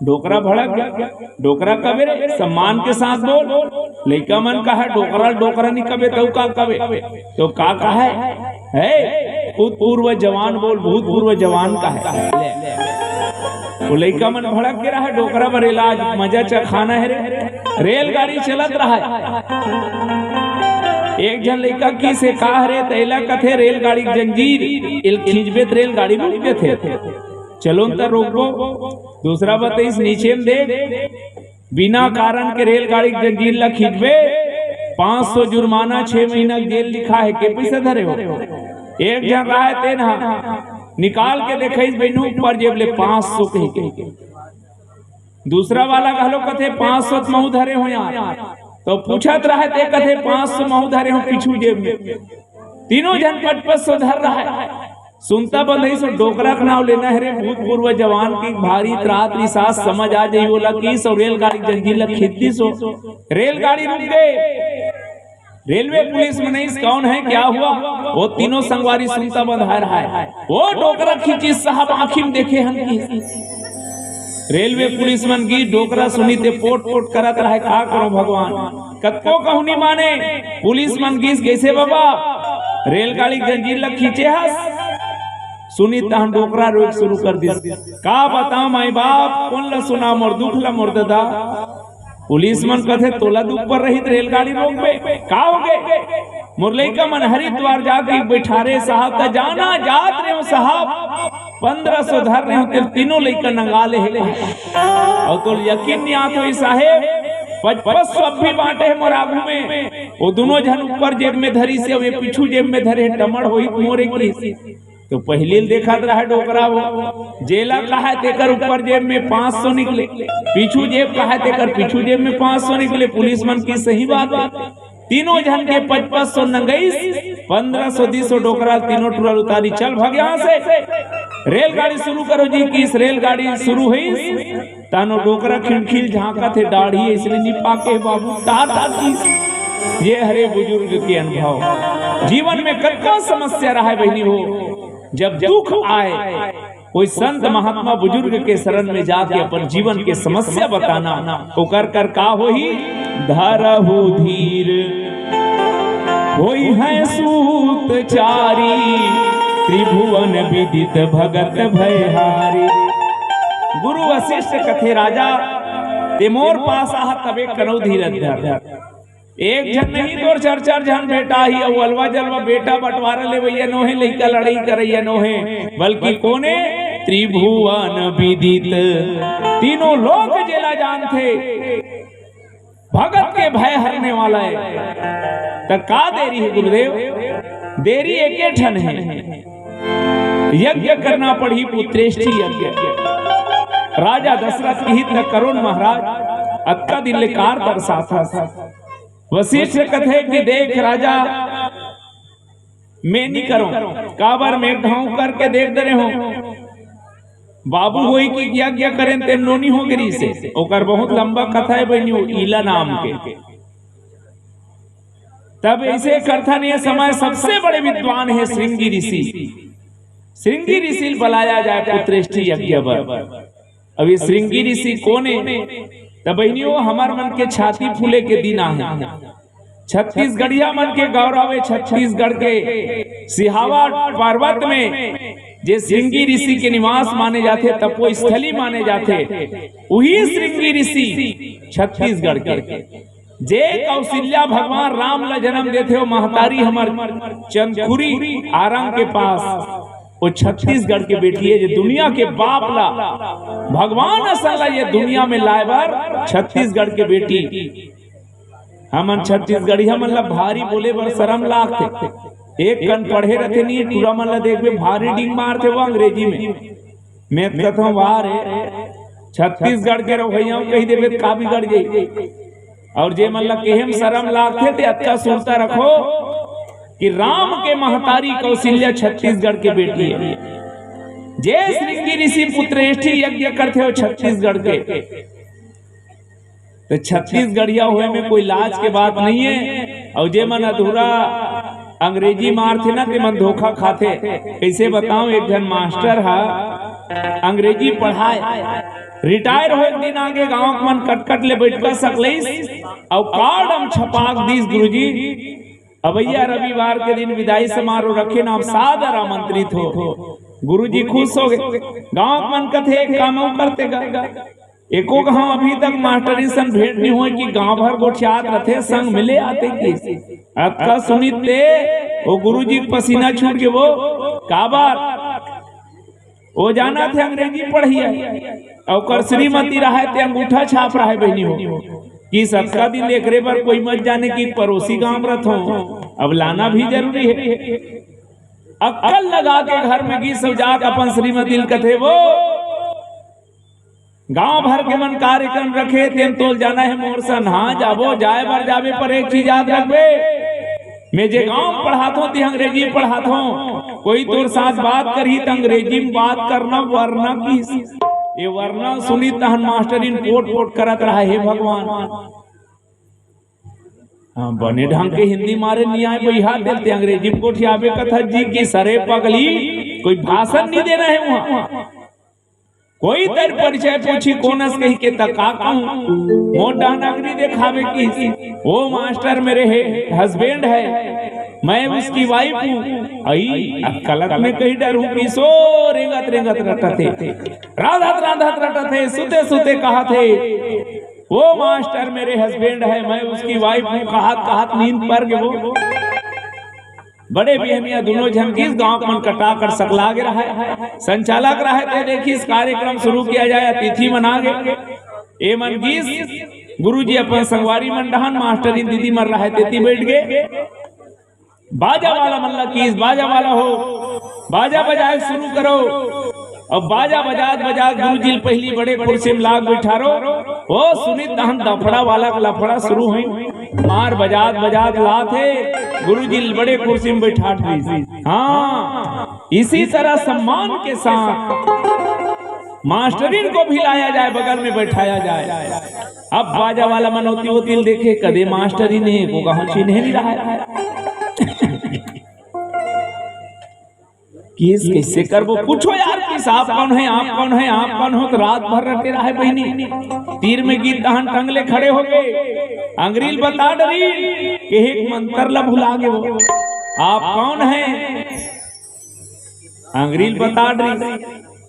डोकरा भड़क गे। "डोकरा कबे रे? सम्मान के साथ बोल।" लइका मन कहय, "डोकरा, डोकरा नी कबे, त अउ का कबे?" तो का कहय? "हे, भूतपूर्व जवान बोल, भूतपूर्व जवान" कहय। ले। वो लइका मन भड़क गे रहय, डोकरा बर एला आज मजा चखाना हे रे। रेलगाड़ी चलत रहय। एक झन लइका कहिस, "का हरे?" त एला कथे, "रेलगाड़ी के जंजीर, एला खींचबे त रेलगाड़ी रुक जथे।" "चलो न त रोकबो।" दूसरा बताइस, "नीचे में देख, बिना कारण के रेलगाड़ी के जंजीर ला खींचबे, पाँच सौ जुर्माना, छह महीना के जेल लिखा हे, के पइसा धरे हो?" एक झन रहय तेन ह निकाल के देखइस बहिनी ऊपर जेब ले, पाँच सौ कहिके। दूसरा वाला घलो कथे, "पाँच सौ त महूं धरे हों यार।" तो पूछत रहय ते कथे, "पाँच सौ महूं धरे हों पीछू जेब में।" तीनों झन पचपच सौ धर रहय। सुनता बंधइस, डोकरा के नाव लेना हे रे, भूतपूर्व जवान के, भारी त्रात रिसास, समझ आ जाही ओला कहिस, अउ रेलगाड़ी के जंजीर ला खींच दिस। रेलगाड़ी रुक गे। रेलवे पुलिस मन आइस, "कौन है, क्या हुआ?" वो तीनों संगवारी सुनता बंधाय रहय। "वो डोकरा खींचिस साहब, आँखी में देखे हन" कहिस। रेलवे पुलिस मन गिस, डोकरा सुनिस ते पोट पोट करत रहय, "का करों भगवान, कतको कहूं नी माने।" पुलिस मन गिस, "कइसे बबा, रेलगाड़ी के जंजीर ला खींचे हस?" सुनिस तहन डोकरा रोए के शुरू कर दिस, "का बतांव माई बाप, कोन ला सुनांव मोर दुख ला मोर ददा।" पुलिस मन कथे, "तोला दुख पर रहिस त रेलगाड़ी रोकबे, का होगे?" "मोर लइका मन हरिद्वार जाके बइठारे साहब, त जाना जात रहेंव साहब, पन्द्रह सौ धर रहेंव, ते तीनों लइका नंगा ले हे।" अउ तोला यकीन नी आत होही साहेब, पचपच सौ अभी बांटे हे मोर आगू में, वो दूनों झन ऊपर जेब में धरिस हे, ये पीछू जेब में धरे हे, टमड़ होही त मोरे कहिस। तो पहिली ल देखत रहय डोकरा वो, जेला कहय तेकर ऊपर जेब में पाँच सौ निकले, पीछू जेब कहय तेकर पीछू जेब में पाँच सौ निकले। पुलिस मन कहिस सही बात हे। तीनों झन के पचपच सौ नंगइस, पन्द्रह सौ दिस वो डोकरा ल, तीनों टूरा ल उतारिस, "चल भग यहाँ से, रेलगाड़ी शुरू करो जी" कहिस। रेलगाड़ी शुरू होइस, तहन वो डोकरा खिड़की ल झांकत हे, दाढ़ी अइसने नी पाके बाबू, टाटा कहिस। ये हरे बुजुर्ग के अनुभव। जीवन में कतका समस्या रहय बहिनी हो, जब दुख आए, कोई संत महात्मा बुजुर्ग के शरण में जाके अपन जीवन के समस्या बताना, ओकर कर का होही? धरहु धीर होई है सूत चारी, त्रिभुवन विदित भगत भयहारी। गुरु वशिष्ठ कथे, "राजा, ते मोर पास आहा तबे कनौ धीरज धर।" एक झन नहीं तोर चार चार झन बेटा ही, अउ अलवा जलवा बेटा बंटवारा लेवइया नोहे, लइका लड़ई करइया नोहे, बल्कि कोने? त्रिभुवन विदित, तीनों लोक जेला जानथे, भगत के भय हरने वाला हे। त का देरी हे गुरुदेव? देरी एके ठन हे, यज्ञ करना पड़ही, पुत्रेष्ठी यज्ञ। राजा दशरथ कहिस त करो न महाराज, अतका दिन ले कार तरसाथस। वशिष्ठ कथे कि देख राजा, मैं नहीं करो, काबर मैं घाव करके देख दे रहे हो। बाबू होई कि यज्ञ करें ते नोनी हो गिरी से, ओकर बहुत लंबा कथा है बहनियों, ईला नाम के। तब ऐसे करथन, ये समय सबसे बड़े विद्वान है श्रृंगी ऋषि। श्रृंगी ऋषि बुलाया जाए पुत्रेष्ठी यज्ञ पर। अब ये श्रृंगी ऋषि कौन है? तब बहनियों, हमार मन के छाती फूले के दिन आहे। छत्तीसगढ़िया मन के गौरव है, छत्तीसगढ़ के सिहावा पर्वत में जे श्रृंगी ऋषि के निवास माने जाथे, तपो स्थली माने जाथे, वही श्रृंगी ऋषि छत्तीसगढ़ के। जे कौशल्या भगवान राम ला जन्म देथे, वो महतारी हमर चंदखुरी आरंग के पास, वो छत्तीसगढ़ के बेटी है, जे दुनिया के बाप ला, भगवान असन ला ये दुनिया में लाए बर छत्तीसगढ़ के बेटी। हमन छत्तीसगढ़िया मन ला भारी बोले बर शरम लागथे। एक कन पढ़े रथे नहीं, टूरा मन ला देखबे भारी डींग मारथे वो अंग्रेजी में। मैं कथों, "वाह रे, छत्तीसगढ़ के रहो भैया," कही देबे त का बिगड़ जाई। और जे मन ला केहे म शरम लागथे ते अतका सुरता रखो कि राम के महतारी कौशल्या छत्तीसगढ़ के बेटी है। जे श्रृंगी ऋषि पुत्रेष्ठी यज्ञ करथे हो छत्तीसगढ़ के, तो छत्तीसगढ़िया होए में कोई लाज के बात नहीं है। और जे मन अधूरा अंग्रेजी मारथे ना, ते मन धोखा खाथे। कैसे बताऊं, एक झन मास्टर हा अंग्रेजी पढ़ाए, रिटायर होए दिन आगे गांव के मन कटकट ले बैठका सकलईस, और कार्ड हम छपाक दीस गुरुजी। अवैया रविवार के दिन विदाई समारोह रखे ना, आप सादर आमंत्रित हो। गुरुजी खुश हो गए। गांव के मन कथे, "एक काम अउ करते गा।" एको घाव अभी तक मास्टरी सन भेंट नहीं होए कि गांव भर गोठियात रथे, संग मिले आते कि। अतका सुनित ते वो गुरुजी के पसीना छूट गए। वो काबर? वो जाना थे अंग्रेजी पढ़िया, और ओकर श्रीमती रहे ते अंगूठा छाप रहे बहनी हो कि सतका दिन एकरे बर कोई मत जाने कि पड़ोसी गांव रथो, अब लाना भी जरूरी है। अक्कल लगा के घर में गीस अउ जात अपन श्रीमती ल कथे, "वो गांव भर के मन कार्यक्रम रखे, तेन तोल जाना है मोर सन।" "हाँ जाबो, जाए बर जाबे, पर एक चीज याद रखबे, मैं जे गांव पढ़ाथों ते अंग्रेजी पढ़ाथों, कोई तोर साथ बात करही त अंग्रेजी में बात करना, वरना की।" ये वरना सुनी तहन मास्टरिन पोट पोट करत रहा, "हे भगवान।" हाँ, बने ढंग के हिंदी मारे नहीं आए, बइहा देते अंग्रेजी में गोठियाबे कथा जी की सरे पगली, कोई भाषण नहीं देना है वहाँ। कोई तर परिचय पूछी कोनस कही के त का कहूं, मोर डहन अगरी देखावे की, "वो मास्टर मेरे है, हस्बैंड है, मैं उसकी वाइफ हूँ।" आई, अब गलत में कही डर हूँ कि सो रेंगत रेंगत रटत है, राधत राधत रटत है, सुते सुते कहा थे, "वो मास्टर मेरे हस्बैंड है, मैं उसकी वाइफ हूँ," कहत कहत नींद पर गे वो। बड़े बिहनिया दोनों झन गीस, गांव के मन कटा कर सकला गे रहा है। संचालक रहे ते देखिस कार्यक्रम शुरू किया जाए, अतिथि मन आ गे। ए मन गीस, गुरुजी अपन संगवारी मन डहन, मास्टरिन दीदी मन रहे तेती बैठ गे। बाजा वाला मन ला कीस, "बाजा वाला हो, बाजा बजाए शुरू करो।" अब बाजा बजात बजात गुरुजी ल पहिली बड़े कुर्सी में लाग बैठारो। ओ सुनित तहन दफड़ा वाला के लफड़ा शुरू होई। मार बजात बजात लात हे, गुरुजी ल बड़े कुर्सी में बैठात रही। हाँ, इसी तरह सम्मान के साथ मास्टरिन को भी लाया जाए, बगल में बैठाया जाए। अब बाजा वाला मन ओती ओती ल देखे, कदे मास्टरिन हे, को कहाँ चिन्हे नहीं रहा है। कीस कैसे करबो? पूछो यार, कीस आप कौन है, आप कौन है, आप कौन हो? तो रात भर रटे रहे बहनी। तीर में गीत तहन टंगले खड़े हो गए। अंग्रेजी ल बता डरी कि एक मंत्र ला भुला गे वो। आप कौन है? अंग्रेजी ल बता डरी।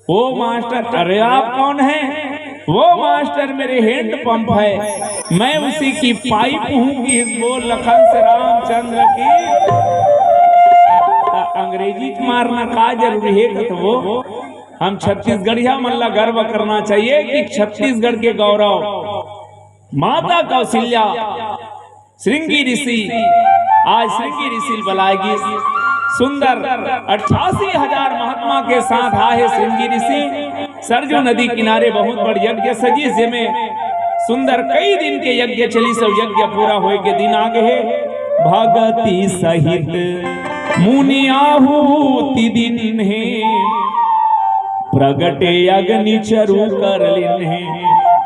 "वो मास्टर, अरे आप कौन हैं?" "वो मास्टर मेरे हैंड पंप है, मैं उसी की पाइप हूँ" कीस बोल लखन से रामचंद्र की। त अंग्रेजी के मारना का जरूरी है? कत वो हम छत्तीसगढ़िया मन ला गर्व करना चाहिए कि छत्तीसगढ़ के गौरव माता कौशल्या, श्रृंगी ऋषि, आज श्रृंगी ऋषि ल बलाय गिस। सुंदर अट्ठासी हजार महात्मा के साथ आहे श्रृंगी ऋषि। सरजू नदी किनारे बहुत बड़ यज्ञ सजिस, जेमे सुंदर कई दिन के यज्ञ चलिस अउ यज्ञ पूरा होए के दिन आ गे हे। भगति सहित मुनि आहुति दीन्हे, प्रगटे अग्नि चरु कर लीन्हे।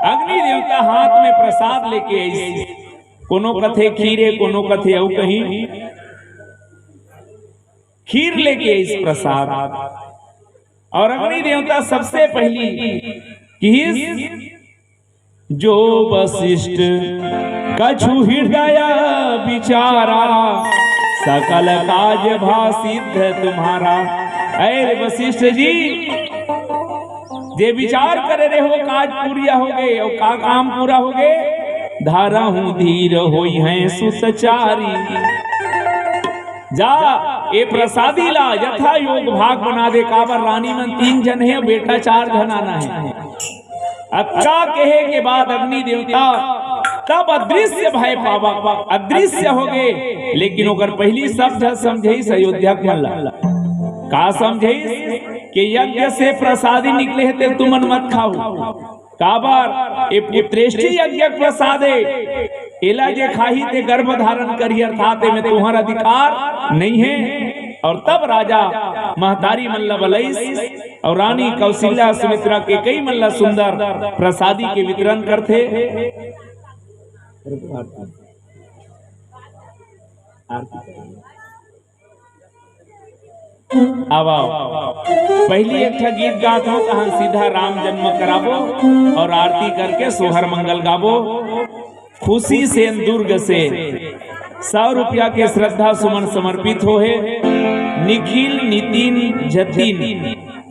अग्नि देवता हाथ में प्रसाद लेके आइस, कोनो कथे खीरे, कोनो कथे अउ कहीं खीर लेके आइस प्रसाद। और अग्नि देवता सबसे पहली किहिस, जो वशिष्ठ कछु हृदय विचारा, सकल काज भा सिद्ध तुम्हारा। अरे वशिष्ठ जी, जे विचार करे रहे हो, काज पूरिया हो गए, और का काम पूरा हो गए? धरहु धीर होइहैं सुतचारी। जा, ए प्रसादी ला यथा योग भाग बना दे, काबर रानी मन तीन झन हे, बेटा चार झन आना हे। अतका कहे के बाद अग्नि देवता तब अदृश्य भय पावा, अदृश्य हो गए। लेकिन ओकर पहली शब्द समझइस अयोध्या के मन ला। का समझइस? कि यज्ञ से प्रसादी निकले हे, ते तुमन मत खाहू। काबर? ए पुत्रेष्टि यज्ञ के प्रसाद हे। एला जे खाही ते गर्भ धारण करही, अर्थात एमे तुहर अधिकार नहीं हे। और तब राजा महतारी मन ला बलइस और रानी कौशल्या सुमित्रा के कई मन ला सुंदर प्रसादी के वितरण करथे। आवा, पहली एक ठा गीत गात हो, तहन सीधा राम जन्म कराबो और आरती करके सोहर मंगल गाबो। खुशी सेन दुर्ग से सौ रुपया के श्रद्धा सुमन समर्पित हो हे। निखिल, नितिन, जतिन,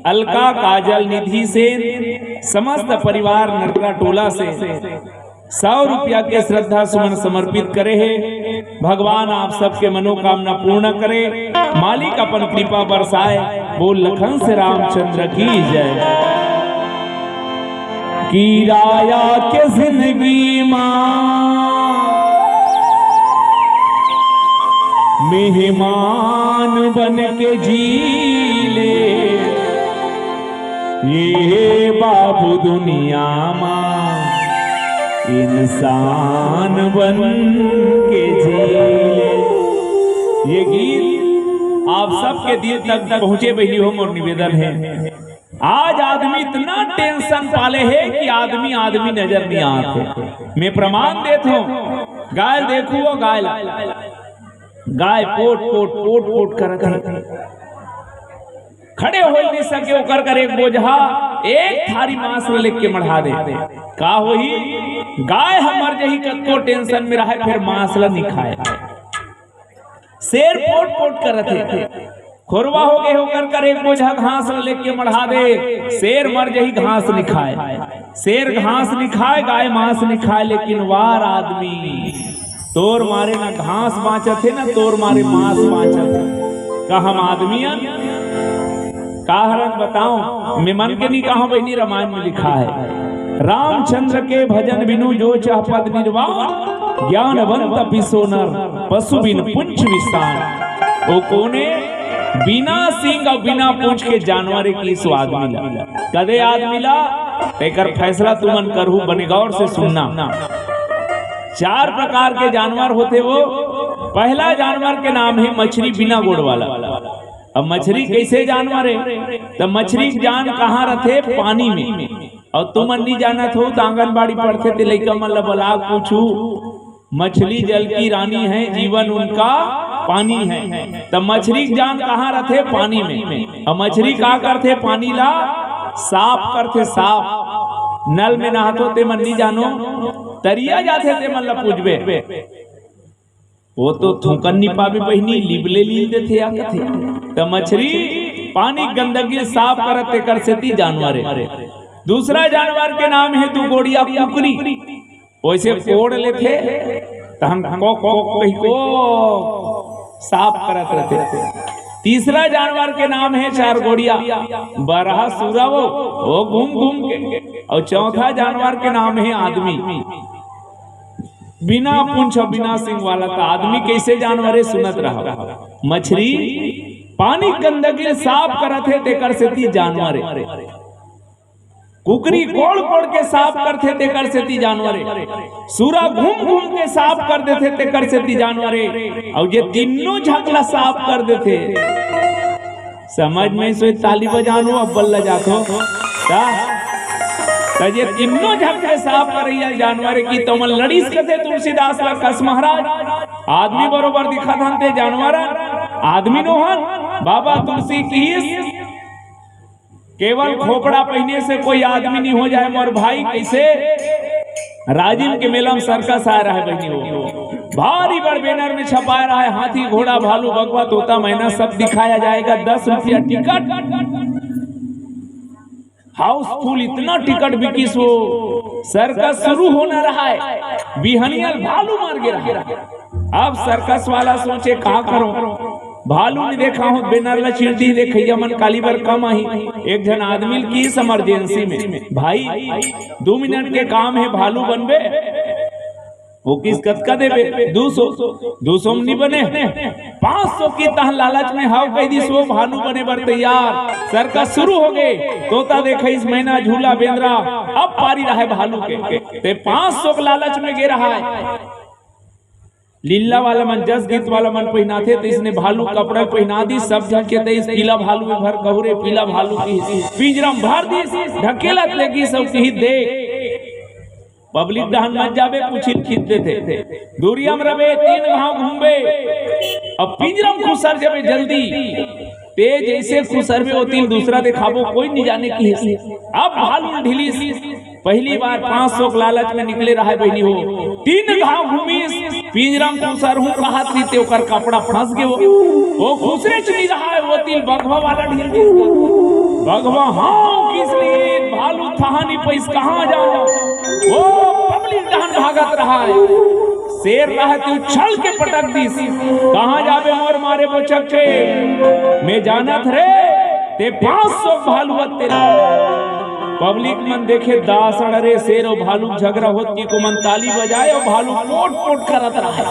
अलका, काजल, निधि सेन, समस्त परिवार नटरा टोला से सौ रुपया के श्रद्धा सुमन समर्पित करे हे। भगवान आप सबके मनोकामना पूर्ण करे, मालिक अपन कृपा बरसाए। बोल लखन से रामचंद्र की जय। कि राया के जिंदगी मा मेहमान बन के जी ले, ये बाबू दुनिया मा इंसान बन के जी ले। ये गीत आप सबके दिल तक पहुंचे, बहिनी हो, मोर निवेदन हे। आज आदमी इतना टेंशन पाले हे कि आदमी आदमी नजर नहीं आत हे। मैं प्रमाण देत हूं, गाय देखू, वो गाय ला, गाय पोट पोट पोट पोट करत हे, खड़े हो नहीं सके, ओकर कर एक बोझा, एक थारी मांस ल लेके मढ़ा दे। का होही? गाय ह मर जही, कतको टेंशन में रहे, फिर मांस ल नहीं खाए। शेर पोट पोट करत हे, खोरवा हो गए, ओकर कर एक बोझा घास ल लेके मढ़ा दे। शेर मर जही, घास नहीं खाए, शेर घास नहीं खाए, गाय मांस नहीं खाए, लेकिन वार आदमी तोर मारे ना घास बांचत हे, ना तोर मारे मांस बांचत हे। का हम आदमी अन? का हरन बताओ, मैं मन के नहीं कहा, बहिनी, रामायण में लिखा है, रामचंद्र के भजन बिनु जो चाह पद निर्वाण, ज्ञानवंत पिसो नर पशु बिन पुंछ विषाण। वो कोने? बिना सींग और बिना पूंछ के जानवर एक इस आदमी ला। कदे आदमी ला, एकर फैसला तुमन करहू, बने गौर से सुनना। चार प्रकार के जानवर होथे वो। पहला जानवर के नाम हे मछरी बिना गोड़ वाला। अब मछरी कैसे जानवर हे? त मछरी के जान कहाँ रथे? पानी में। और तुमन नहीं जानत हो त आंगनबाड़ी पढ़थे ते लइका मन ला बला पूछू, मछली जल की रानी है, जीवन उनका पानी है। त मछरी के जान कहाँ रथे? पानी में। और मछरी का करथे? पानी ला साफ करथे, साफ। नल में नहाथो ते मन नहीं जानो, तरिया जाथे ते मन ला पूछबे, वो तो थूकन नहीं पावे बहिनी, लिबले लील देथे या कथे। त मछरी पानी गंदगी साफ करत, तेकर सेती जानवर हे। दूसरा जानवर के नाम हे दू गोड़िया कुकरी। वैसे कोड़ लेथे, तहन को, को, कही को साफ करत रहथे। तीसरा जानवर के नाम हे चार गोड़िया, बरहा सूरा वो, वो घूम घूम के। और चौथा जानवर के नाम हे आदमी, बिना पूंछ और बिना सींग वाला। त आदमी कैसे जानवर हे, सुनत रहा। मछरी पानी गंदगी साफ करत हे, तेकर सेती जानवर हे। कुकरी कोड़ कोड़ के साफ करथे, तेकर सेती जानवर ए। सूरा घूम घूम के साफ कर देथे, तेकर सेती जानवर ए। अउ जे तीनों झकला साफ कर देथे, समझ में सोई ताली बजानो, अब्बल ल जाथो। का? त जे तीनों झकला साफ करइया जानवर ए कि तोमन लड़िस कथे तुलसीदास ल कस महाराज, आदमी बरोबर दिखत हन ते जानवर आदमी नोहन। बाबा तुलसी किहिस, केवल खोपड़ा पहिने से कोई आदमी नहीं हो जाए मोर भाई। कइसे? राजिम के मेला में सर्कस आय रहय बहिनी हो, भारी बड़ बैनर में छपाय रहय, हाथी, घोड़ा, भालू, बघवा, तोता, मैना सब दिखाया जाएगा, दस रुपया टिकट। हाउसफुल, इतना टिकट बिकिस वो, सर्कस शुरू होना रहय, बिहनिया ल भालू मर गे रहय। अब सर्कस वाला सोचे, का करो, भालू नइ देखा हों, बैनर ल चीर दिस, देखइया मन काली बर कम आही। एक झन आदमी ल किहिस इमरजेंसी में, भाई, दू मिनट के काम हे, भालू बनबे? वो किहिस, कतका देबे? दू सौ। दू सौ में नइ बने, पाँच सौ किहिस, तहन लालच में हव कहि दिस, वो भालू बने बर तैयार। सर्कस शुरू हो गे, तोता देखइस, मैना, झूला, बेंदरा, अब पारी रहय भालू के। ते पाँच सौ के लालच में गे रहय। लीला वाला मन, जस गीत वाला मन पहिनाथे, त इसने भालू कपड़ा पहिना दिस, सब झन के देइस, पीला भालू ए भर कहू रे, पीला भालू किहिस, पिंजरा में भर दिस, ढकेलत ले गिस अउ किहिस, देख, पब्लिक डहन मत जाबे, कुछ खींच देथे, दूरिया में रबे, तीन घांव घूमबे, अब पिंजरा में खुसर जाबे जल्दी। ते जइसे खुसरबे ओती ल दूसरा देखाबो, कोई नइ जाने किहिस। अब भालू ल ढिलिस, पहिली बार पाँच सौ के लालच में निकले रहय बहिनी हो, तीन घांव घूमिस, पिंजरा में खुसरहूं कहत रहिस ते ओकर कपड़ा फंस गे हो, वो खुसरेच नइ रहय, ओती ल बघवा वाला ढील दिस। बघवा हांव किहिस, भालू ल थाह नइ पइस कहां जावं, वो पब्लिक डहन भागत रहय। शेर रहय ते उछल के पटक दिस, कहां जाबे मोर मारे बोचक के, मैं जानत रे, ते पाँच सौ भालू अत्ते। पब्लिक मन देखे, दासड़ रे, शेर अउ भालू झगरा होत कि को मन ताली बजाय अउ भालू पोट पोट करत रहय।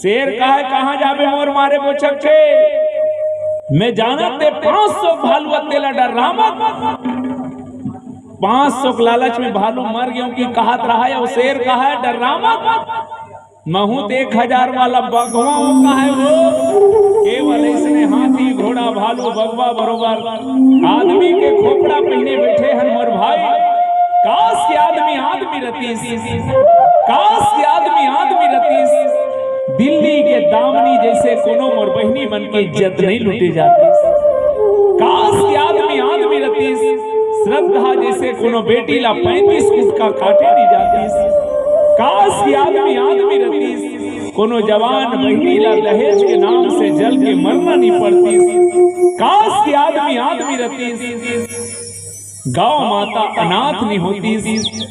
शेर कहय, कहां जाबे मोर मारे बोचक के, मैं जानत ते पाँच सौ भालू अत्ते ला, डर्रा मत। पाँच सौ के लालच में भालू मर गेंव कि कहत रहय, अउ शेर कहय, डर्रा मत। महूं त एक हजार वाला बघवा हों कहय हो। केवल अइसने हाथी, घोड़ा, भालू, बघवा बरोबर आदमी के खोपड़ा पहिने बइठे हन मोर भाई। काश कि आदमी आदमी रतिस, काश कि आदमी आदमी रतिस। दिल्ली के दामिनी जइसे कोनो मोर बहिनी मन के इज्जत नइ लूटे जातिस। काश कि आदमी आदमी रतिस, श्रद्धा जइसे कोनो बेटी ला पैंतीस गुटका काटे नइ जातिस। काश कि आदमी आदमी रतिस, कोनो जवान बहिनी ला दहेज के नाम से जल के मरना नइ पड़तिस। काश कि आदमी आदमी रतिस, गौ माता अनाथ नइ होतिस।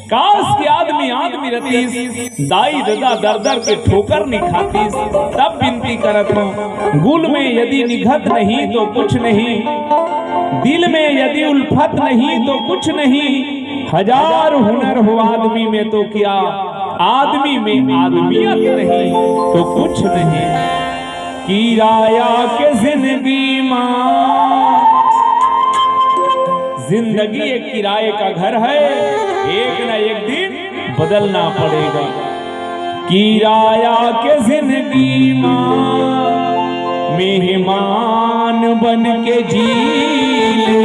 काश कि आदमी आदमी रतिस, दाई ददा दर दर के ठोकर नइ खातिस। तब बिनती करत हों, गुल में यदि निघत नहीं तो कुछ नहीं, दिल में यदि उल्फत नहीं तो कुछ नहीं, हजार हुनर हो आदमी में तो क्या, आदमी में आदमियत नहीं तो कुछ नहीं। किराया के जिंदगी मा, जिंदगी एक किराए का घर है, एक ना एक दिन बदलना पड़ेगा। किराया के जिंदगी मा मेहमान बन के जी ले,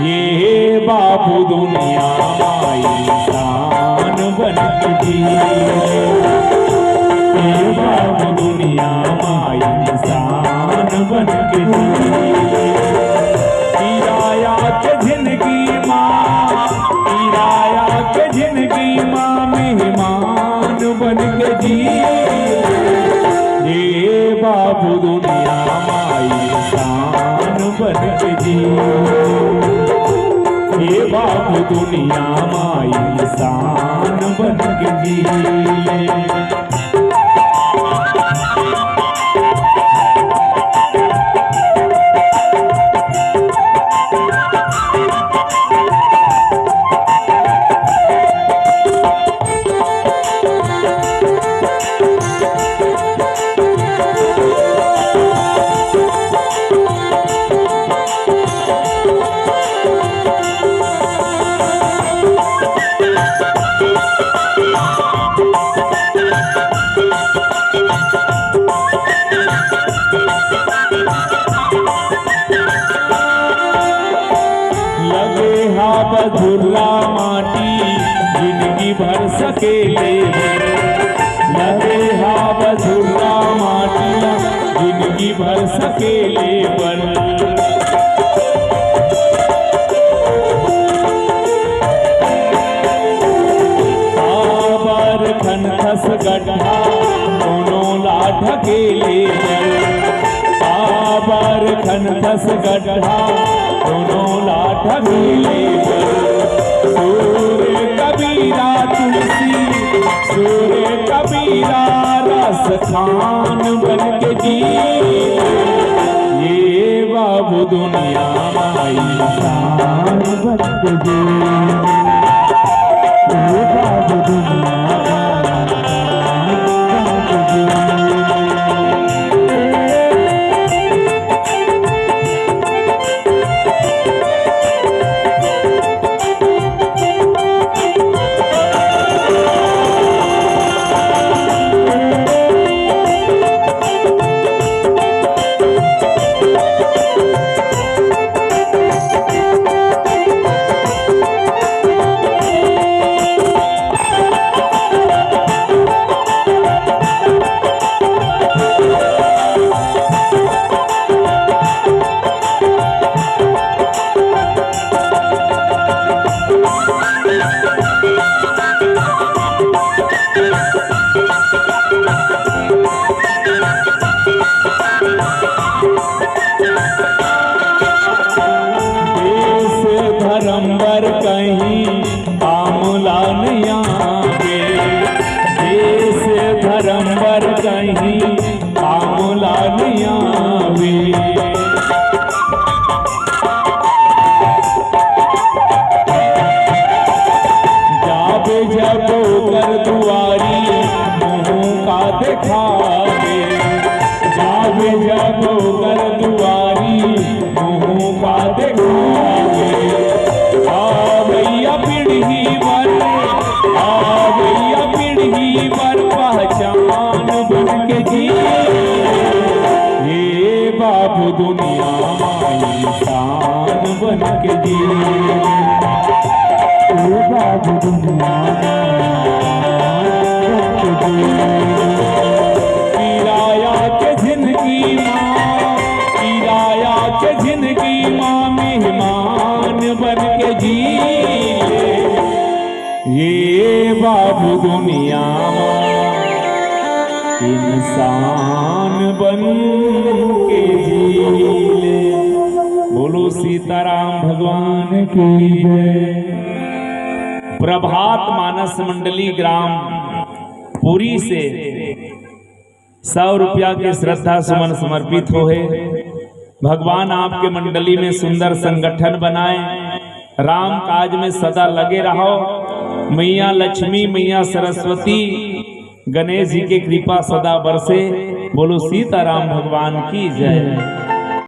ये बाबू दुनिया मा इंसान बन के जी ले, ये बाबू दुनिया मा इंसान बन के जी ले। किराया के जिंदगी मा, किराया के जिंदगी मा मेहमान बन के जी, ये बाबू दुनिया मा इंसान बन के जी, ये बाबू दुनिया मा इंसान बन के जी। बझुर्रा माटी जिनगी भर सकेले बर, लगे हा बझुर्रा माटी जिनगी भर सकेले बर। काबर खनथस गड्ढा कोनो ला ढकेले बर, काबर खनथस गड्ढा कोनो ला ढकेले बर। सूर कबीरा तुलसी, सूर कबीरा रस खान बन के जी, ये बाबू दुनिया माई शान बन के जी, ये बाबू दुनिया माई शान बन के जी। देश धर्म बर कहीं काम ला नइ आवे, देश धर्म बर कहीं काम ला नइ आवे। जाबे जब ओकर दुआरी, मुँह का देखावे। जाबे जब ओकर दुआरी, मुँह का देखावे। आ भैया पीढ़ी बर, आ भैया पीढ़ी बर पहचान बन के जी। हे बाबू दुनिया माई शान बन के जी, ओ बाबू दुनिया बन के जी। किराया के जिंदगी माँ, किराया के जिंदगी माँ मेहमान बन के जी। ये बाबू दुनिया मा इंसान बन के जी ले। बोलो सीताराम भगवान की जय। प्रभात मानस मंडली ग्राम पुरी से सौ रुपया के श्रद्धा सुमन समर्पित होहे। भगवान आपके मंडली में सुंदर संगठन बनाए, राम काज में सदा लगे रहो। मैया लक्ष्मी, मैया सरस्वती, गणेश जी के कृपा सदा बरसे। बोलो सीताराम भगवान की जय।